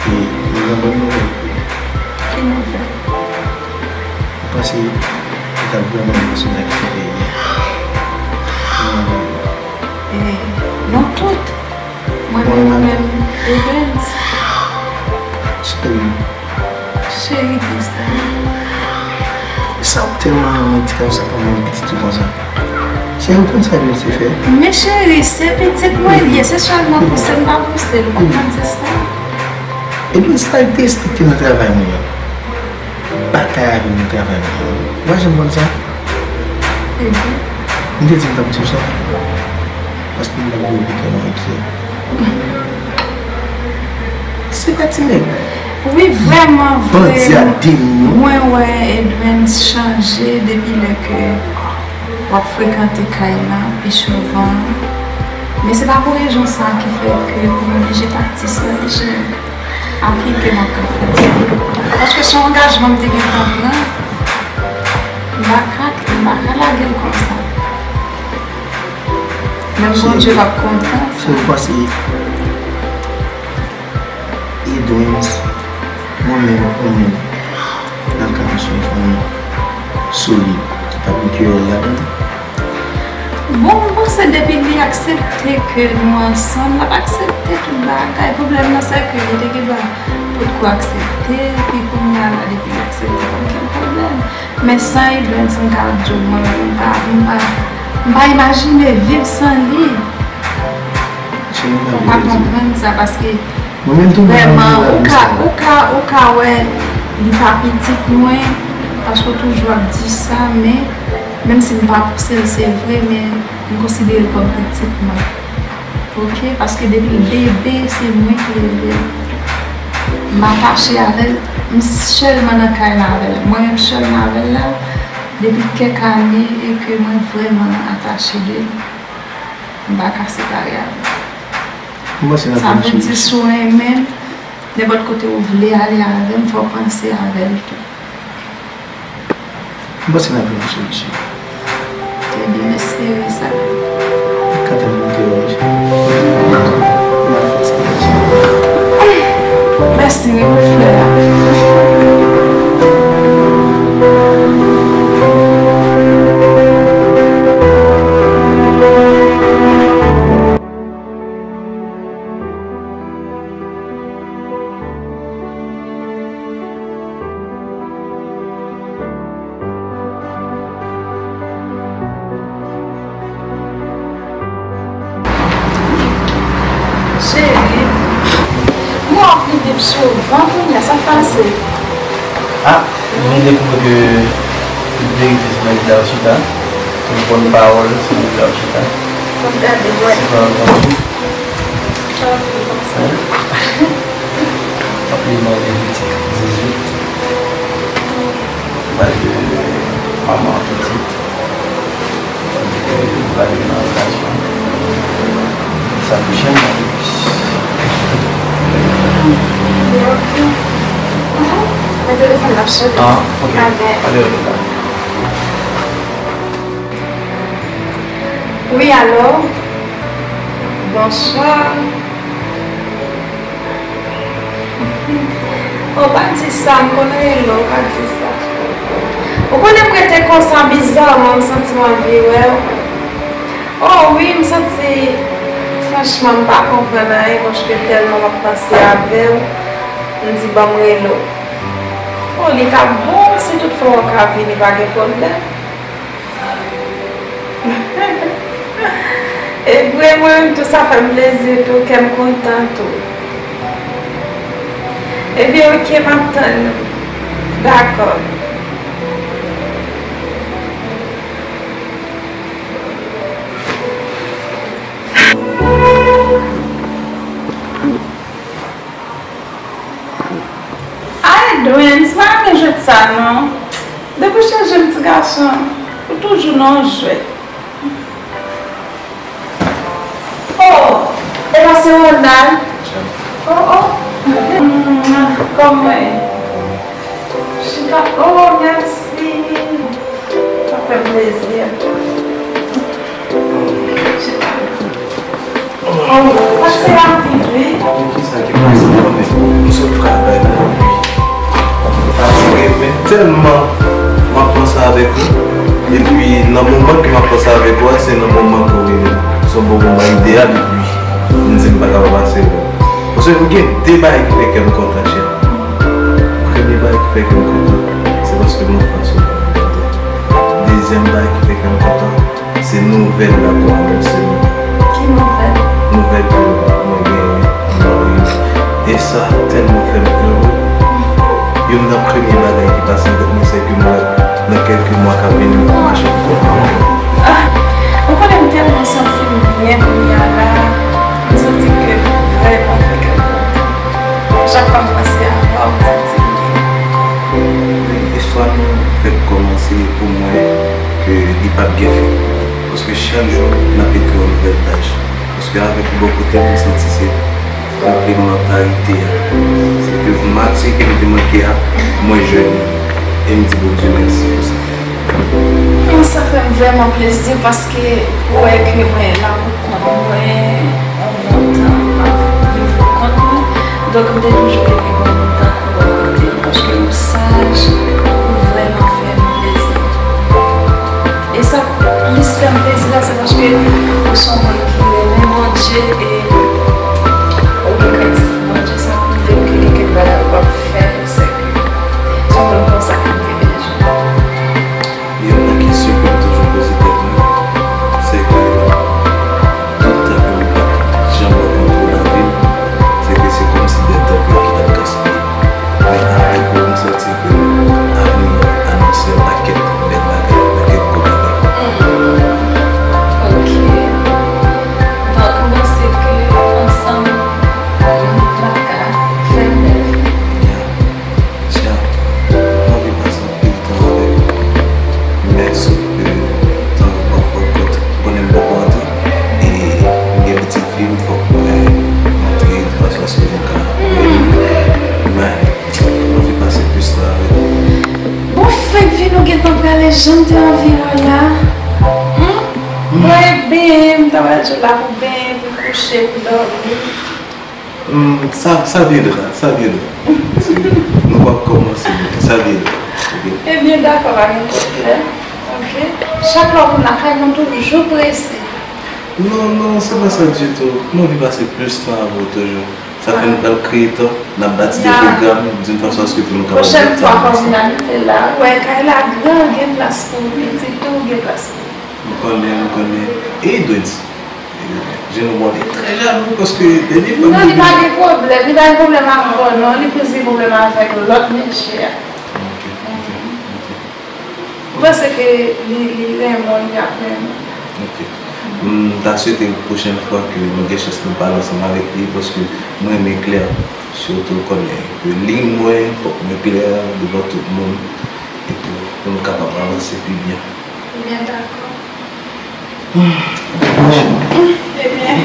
E, mwen gen bòn nouvèl pou ou. Ki nouvèl? Mwen panse ou t ap vrèman renmen sonda ki te fè yè. Mwen renmen ou. E, nou tout. Mwen menm, mwen menm, Evens. Cheri. Cheri, di sa. Sa ou tèlman renmen ti gason sa, pa menm pitit ou konsa. Cheri, ou konn sa Evens te fè? Men cheri, se pitit mwen li ye, se sèlman pouse m pa pouse l, ou konprann, se sa. Ebyen, sa l te eksplike nan travay mwen an. Batay avè m nan travay mwen an. Ou pa janm konn sa? Ebyen. M te di m t ap di w sa. Paske m pa vle ou te nan enkyè. Se pa ti nèg. Wi, vrèman, vrèman. Bandi a demon. Mwen wè Edwens chanje depi lè ke W ap frekante kay la pi souvan. Men se pa pou rezon sa a ki fè ke pou m oblije pati san deja aplike m ap ka fè sa. Paske se yon angajman m te gentan pran. M pa ka, m pa ka lage l konsa. Menm Bondye p ap kontan. Se ou panse Edwens, mwen menm, ou menm, n ap ka konstwi yon fanmi solid ki p ap gen kerèl ladan l? Bon, m panse depi li aksepte ke nou ansanm, l ap aksepte tout bagay. Pwoblèm nan, se ke li te gen dwa potko aksepte, epi kounye a la, depi li aksepte, pa gen pwoblèm. Men san Edwens, m ka di w, mwen menm, m pa, m pa, m pa imajine viv san li. Ou pa konprann sa, paske vrèman, ou ka, ou ka, ou ka wè li pa pitit mwen, paske w toujou ap di sa, men menm si m pa pouse l, se vre, men m konsidere l kòm pitit mwen. Oke, paske depi l bebe, se mwen ki leve l. M atache avè l, m sèlman nan kay la avè l. Mwen menm sèlman avè l la, depi kèk ane, e ke mwen vrèman atache de li. M pa ka separe avè l. Mwen se nan Sa vle di, si w renmen m, nenpòt kote ou vle ale avè m, fò w panse avè l tou. M panse n ap jwenn yon solisyon. Ebyen, m espere sa. Kantan m te wè, mesye. Mèsi, wi, pou flè a. Cheri, m wè w ap rive pi souvan kounye a, sa k pase? Ah, m vin dekouvri ke tout verite se nan gita w chita, tout bòn pawòl se nan gita w chita. Fò m gade, wè. Se pa anpil. Wi. Ap li mande pitit dizuit. Bay de manman pitit. Bay de nan relasyon. Sa touche m nan. Ok. Men telefòn ap sone. Ah, ok. Pa de rèl la. Wi, alo? Bonswa. Oh, pa di sa, m konn rele w, pa di sa. Ou konnen m rete konsa, bizarman, m santi m anvi wè w. Oh, wi, m santi, franchman, m pa konprann anyen, paske tèlman m ap panse avè w, m di, ban m rele w. Oh, li t ap bon, si toutfwa w ka vini, pa gen pwoblèm. E vre, mwen menm tou, sa fè m plezi tou, kè m kontan tou. Ebyen, oke, m ap tann ou. Dakò. Ay, Edwens, m pa renmen jwèt sa non. Depi w chanje m, ti gason, ou toujou nan yon jwèt. Oh, e pa se Ronald? Oh, oh. Mm, kòman w ye? Chita. Oh, mèsi. Sa fè m plezi. Chita. Oh, pase rapid, wi. Kisa ki pase, mwen menm? M sot travay la, epi m fatige, men tèlman m ap panse avèk ou. Epi nan moman ke m ap panse avèk ou a, se nan moman ke w rive. Se yon bon moman ideyal, epi m di m pa ka pa pase wè w. Paske m gen de bagay ki fè kè m kontan, cheri. Premye bagay ki fè kè m kontan, se paske m anfas ou. Dezyèm bagay ki fè kè m kontan, se nouvèl la pou anonse nou. Ki nouvèl? Nouvèl ke mwen genyen, m marye. E sa tèlman fè m ere. Youn nan premye bagay ki pase nan tèt mwen, se ke m wè nan kèlke mwa k ap vini, m ap mache pou kont mwen. Ah, ou konnen m tèlman santi m byen kounye a la. M santi ke m vrèman fè kè m kontan. Chak fwa m panse avè w, m santi m byen. Istwa nou fèk kòmanse pou mwen ke li pa t Kefi, paske chak jou n ap ekri yon nouvèl paj. Paske avèk ou bò kote m, m santi se konplemantarite a. Se ke mati ke m te manke a, mwen jwenn li. E m di Bondye mèsi pou sa. Non, sa fè m vrèman plezi paske ou wè ke mwen la pou kont mwen, yon bon tan m ap viv pou kont mwen. Donk, m te toujou renmen yon moun tankou w bò kote m, paske ou saj, ou vrèman fè m plezi. E sa plis fè m plezi la, se paske ou se yon moun ki renmen Bondye e ou gen krentif pou Bondye, sa pwouve m ke gen kèk bagay ou p ap fè, se ke se yon moun konsa ke m te bezwen. Youn nan kesyon ke m toujou poze tèt mwen, se ke tout tan ke m pa t janm rankontre w nan vi m, se ke se kòmsi de tan ke ki t ap gaspiye. Men avèk ou, m santi ke avni w anonse yon pakèt bèl bagay, yon pakèt gwo bagay. Mhm. Ok. Donk, m panse ke ansanm, nou t ap ka fè bèl. Yeah. Tia, m anvi pase anpil tan avèk ou. Men sof ke tan an pafwa kout, ou konnen m poko antre. E m gen pitit fi m, fòk mwen antre de fason a se ke nou ka wè nou. Men, m anvi pase plis tan avèk ou. Bon, fèk vin, ou gentan prale, jan m te anvi wè w la. Hmm? Mwen benyen, m ta pral jwenn la pou benyen, pou kouche, pou dòmi. Hmm, ça, ça viendra, ça viendra. Paske nou pap kòmanse, men ça viendra. Ok? Ebyen, dakò, pa gen pwoblèm. Ok? Chak lè w vin lakay mwen, toujou prese. Non, non, se pa sa ditou. M anvi pase plis tan avè w toujou. Sa fè nou pral kreye tan, n ap bati de pwogram d'une façon à ce que pou nou kapab fè tan ansanm. Pwochèn fwa, fò w vin abite la. Ou wè, kay la gran, gen plas pou ou, pitit tou, gen plas pou ou. M konnen, m konnen. E Edwens? Jenou bò, li trè jalou paske depi fwa. Non, li pa gen pwoblèm. Li pa gen pwoblèm ak bò, non. Li plis gen pwoblèm avèk lòt mesye a. Ok, ok, ok. M panse ke li, li renmen w, li ap renmen w. Ok. M ta swete pwochèn fwa ke nou gen chans nou pale ansanm avèk li, paske mwen renmen klè, sitou konnen ke liy mwen, fòk mwen klè devan tout moun, epi pou nou kapab avanse pi byen. Byen dakò. Ebyen,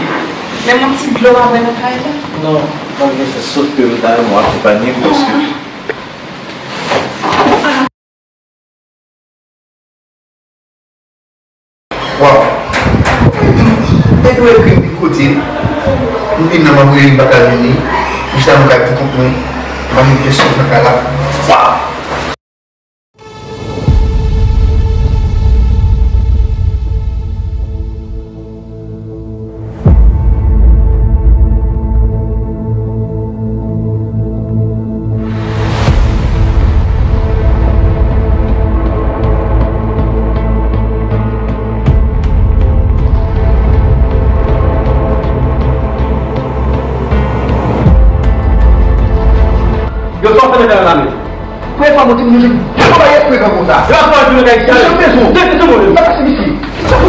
menm yon ti dlo pa bwè nan kay la? Non, m ap gen fè, sof ke m ta renmen w akonpanye m, paske Waw. Te dwe ekri m pi kote. M vin nan, m ap rele m pa ka vini. M chita nan kay pou kont mwen. M pa gen pyès kòb nan kay la. Waw. Yo, sa w fè nan kay la menm? Premye fwa mwen di moun yo se yon bagay frekan konsa. Yo ap fè yon bagay sa. Mesye, m bezwen w. Tèt, tèt, tèt, tèt. M ap pase misye. M ap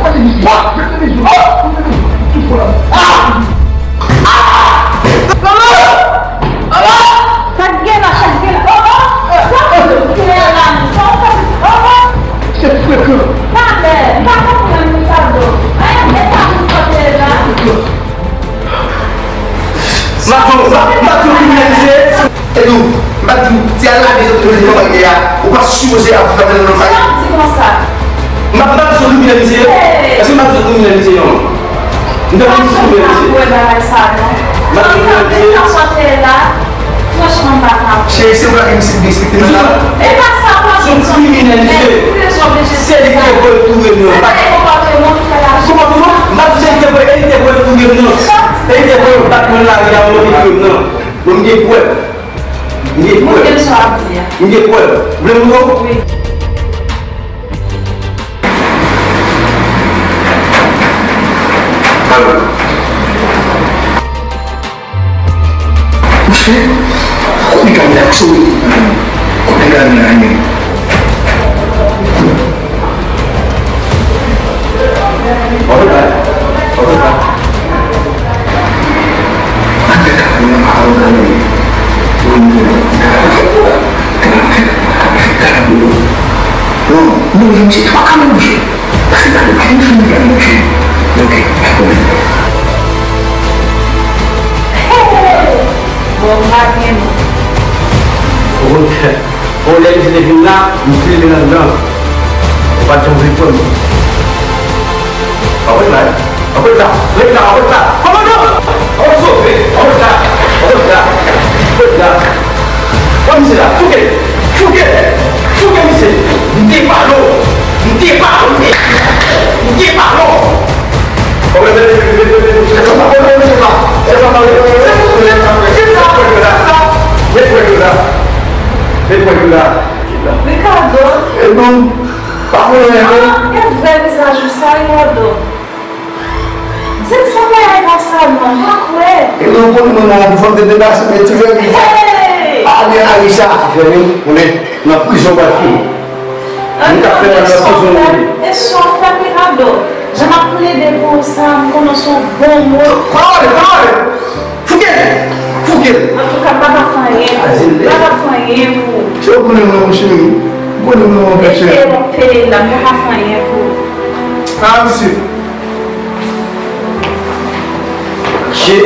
pase misye. M ap pase misye. M ap pase misye. Ah! Ah! Maman! Maman! Sa k gen la, sa k gen la? Maman! Sa k gen la? Maman! Se frekan. Talè, m pa konprann nou sa do. Anyen, e sa nou sòti la? M ap di w, m ap, m ap di w kriminalize. Edou, m ap di w, ti al lave zòt yo nan panye a, ou pa sipoze ap viv avè l nan panye. Sa w di konsa? M ap, m ap di w kriminalize. Èske m ap di w kriminalize, non? M te di w kriminalize. M ap di w kriminalize. Franchman, m pa ka. Cheri, se ou la ki misye derespekte nan la. E pa sa, pa sa. Se yon kriminalize. Se li ki te voye touye m nan. Se pa konpòteman ki fè la. Konpòteman? M ap di w se li te voye, e li te voye touye m nan. E li te voye bat mwen lari a, mwen te touye m nan. Bon, m gen prèv. M gen prèv. M gen prèv. Ou vle m montre w? Wi. Alo. Monchè, kote gade la, kote gade la, men. Non, non, non, misye, twa kanmenm, monchè. Ou konn fè. Bon, lè misye te vin la, m file l anndan. Ou pa t janm vle pran m. Anmwey la, anmwey la, anmwey la, anmwey la. Kòmandan! Anmwey sove, anmwey la, anmwey la, anmwey la. Pran misye la, fouke, fouke, fouke misye. M te pale w, m te pale w, m te pale w. Ricardo. E non, pa konnen anyen non. Ah, e vrè vizaj ou sa, Ricardo. Di m sa bagay konsa non, m pa kwè. E non, konnen mwen non, pou fè m te debase, men ti frè m sa. Hey! Ah, byen, Arisa, ti frè m, konnen nan prizon pral fini. Mwen ka fè nan prizon. E sa w fè, Ricardo. Jan m ap plede pou ou sa, m konnen w se yon bon moun. Pawòl, pawòl. Fouke l! Fouke l! Antouka, m pa ka fè anyen pou ou. M pa ka fè anyen pou ou. Se ou konnen mwen, mon cheri. Ou konnen mwen, mon pè cheri. Kite l, m peye l la, m pa ka fè anyen pou ou. Ah, mesye. Che,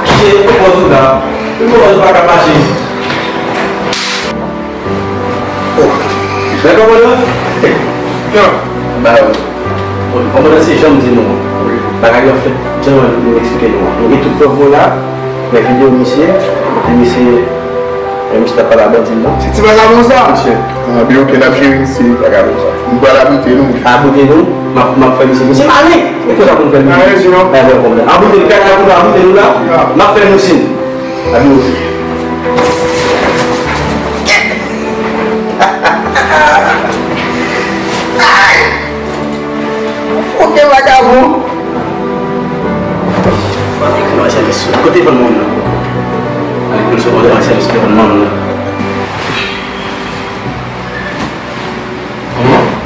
che, ou pran sou la. Ou pran sou pa ka mache. Oh. Men kòmandan? Yo. Ba, kòmandan se jan m di nou. Bagay yo fèt jan nou eksplike nou an. Nou gen tout prèv nou la. Men videyo misye, kote misye, men misye t ap pale a bandi m nan. Se ti vagabon sa? Misye. Ah, byen, ok, n ap jere misye. Vagabon sa. Nou pral aboute nou. Aboute nou, m ap, m ap fè misye. Misye mare! E konsa pou n fè misye? Mare, sinon. Ba, bon, kòmandan. Aboute nou, kaka pou nou aboute nou la. M ap fè misye. Abi wote. Ay! Fouke vagabon! Kote van moun nan? Ale pou l sou kote van moun nan.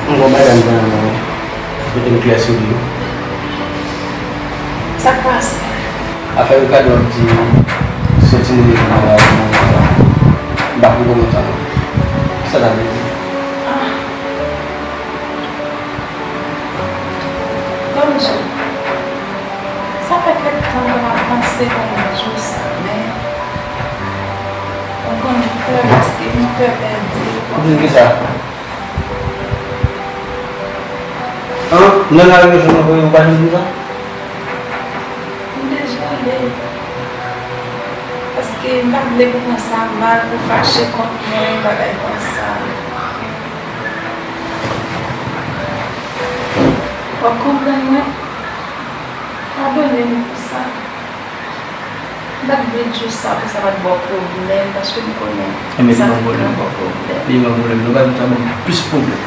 Mwen gon bagay m ta renmen mete m klè sou li wi. Sa k pase? Afè Ricardo ap di se timoun li konn bagay pou mwen. M pa konprann sa non. Kisa sa vle di? Ah. Bondye, sa fè kèk tan mwen ap panse pou mwen di w sa, men mwen konn pè paske m pè pèdi l. Ou di l kisa? An? Nan lari yo jwenn anvoye ou pa di m sa? M deja ale. Paske m pa vle pou pran sa mal, pou fache kont mwen, bagay konsa. W ap konprann mwen? Padone m pou sa. M pa t vle di w sa pou sa pa t ba w pwoblèm, paske m konnen sa te ka ba w pwoblèm. Li ban m pwoblèm. Nou pa di sa ban m plis pwoblèm.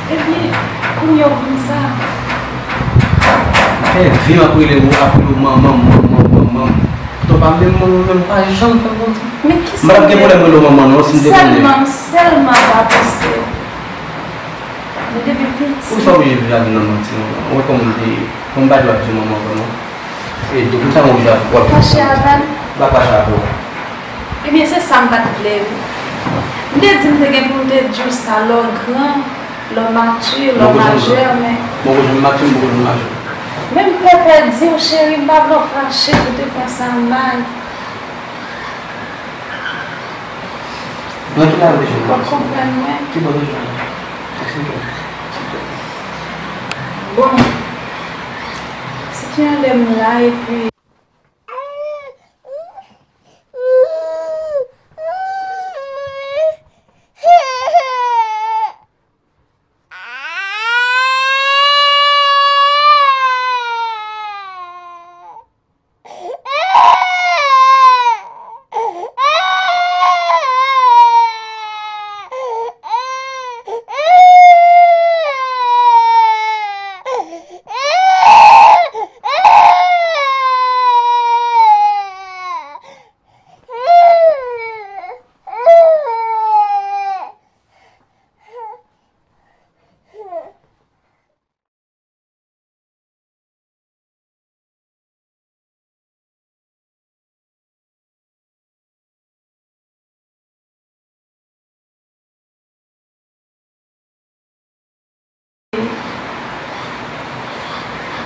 Ebyen, kounye a w konn sa. Fè vi m ap rele w, ap rele w manman m, manman m, manman m. Poutan w pa menm manman m, menm pa janm fè m konn sa. Men kisa m pa t gen pwoblèm rele w manman non, si m te konnen. Sèlman, sèlman pa panse. Men depi piti. Poukisa w oblije viv lavi nan manti, manman? Ou wè kòman m te ye. Mwen m pa dwe ap di w manman ankò non. E depi sa mwen oblije ap wè. Fache avè m? M pa fache avè w. Ebyen, se sa m pa t vle wi. M te di m te gen pou m te di w sa lè w gran, lè w mati, lè w majè, men. Mwen poko janm mati, m poko janm majè. Men m pè pèdi w, cheri, m pa vle w fache pou te pran sa mal. Nan ki lari w te jwenn li? W ap konprann mwen. Ki bò w te jwenn li? Eksplike m, silvouplè. Bon, se te anlè m la, epi.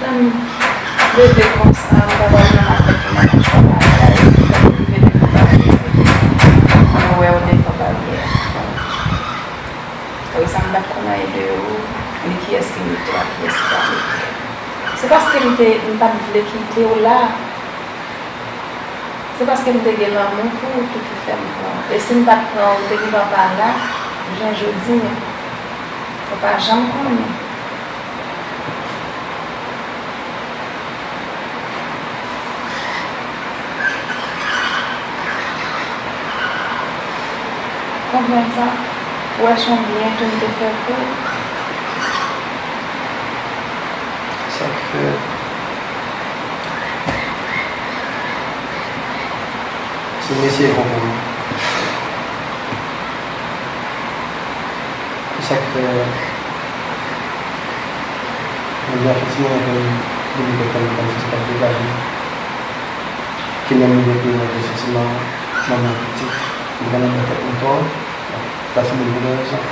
Lè m leve konsa, m ta pral nan makèt pou m al achte bagay, m ta rive depi bagay yo. Sa m pa t konn anyen de ou, ni kiyès ki mete w ak kiyès ki pa mete w. Se paske m te, m pa t vle kite w la. Se paske m te gen lanmou pou ou tou ki fè m pran w. E si m pa t pran w, ou te gentan pa la, jan jodi a. Ou pa janm konnen. Konprann sa? Ou wè se yon byen tou m te fè pou ou. Sa k fè se mesye konprann. Se sa k fè mwen gen yon santiman ke depi kèk tan m konn se sa k ap degaje. Ki menm nivo ke mwen gen santiman manman ak pitit, m gen nan tèt mwen tò. Sa se moun ki gen rezon.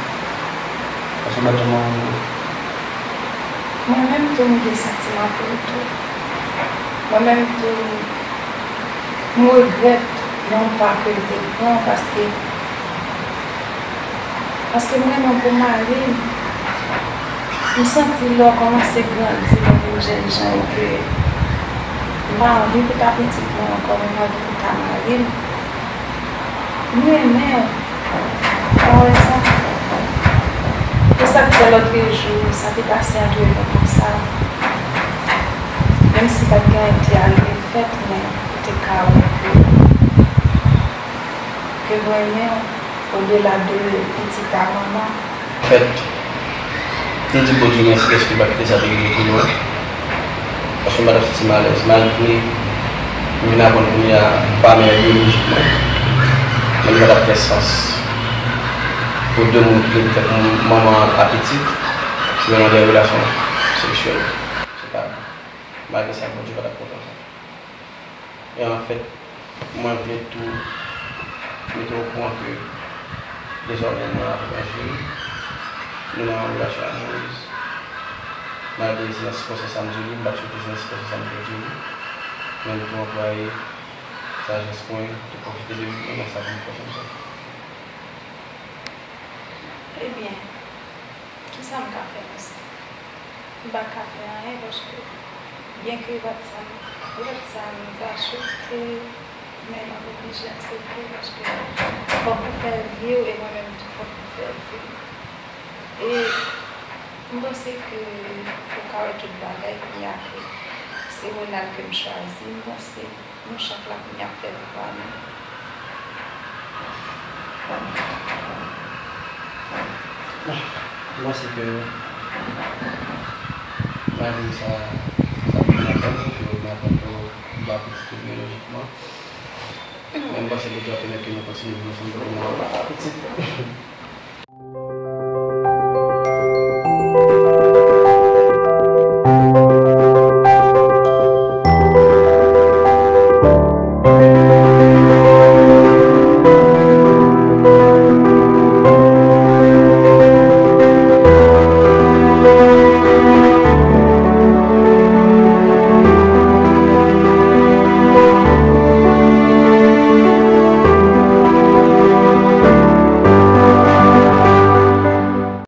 Paske m pa t janm manman moun. Mwen menm tou, m gen santiman pou ou tou. Mwen menm tou, m regrèt yon pa ke m te pran paske, paske m renmen w pou mari m. M santi lè w kòmanse grandi, lè w vin jèn jan e ke m pa anvi pou ta pitit mwen ankò, men m anvi pou ta mari m. M renmen w. Ou wè sa? Se sa k fè lòtrejou, sa te pase ant nou konsa. Menm si pa t gen anyen ki te arive fèt, men ou te ka wè ke, ke m renmen w, odela de pitit a manman. Fèt, m di Bondye mèsi dèske li pa kite sa te rive pou nou. Paske m pa t ap santi m alèz, malgre m vin aprann kounye a pa mè byolojik mwen, men li pa t ap fè sans pou de moun ki gen tèt manman ak pitit, yo nan de relasyon seksyèl. Se pa byen. Malgre sa, Bondye pa t ap kontan sa. E anfèt, mwen vle tou mete w okouran ke dezòmè mwen avèk Angeline, nou nan yon relasyon amoureuse. Malgre se nan sikonstans sa m di w li, m pa t swete se nan sikonstans sa m te di w li, men m tou anplwaye sajès mwen, tou pwofite de li, e nan sa pou m fè konsa. Ebyen, kisa m ka fè nan sa? M pa ka fè anyen paske, byenke e pa t sa m, e pa t sa m t aksepte, men m ap oblije aksepte paske fòk ou fè vi w e mwen menm tou fòk m fè vi m. E m panse ke ou ka wè tout bagay kounye a ke se Ronald ke m chwazi, m panse nou chak la kounye a ap fè vi pa nou. Bon, m panse ke malgre sa, sa fè m aprann, ke m aprann ke m pa pitit ou byolojikman. Men m panse Bondye ap pèmèt ke nou kontinye viv ansanm pou nou pitit.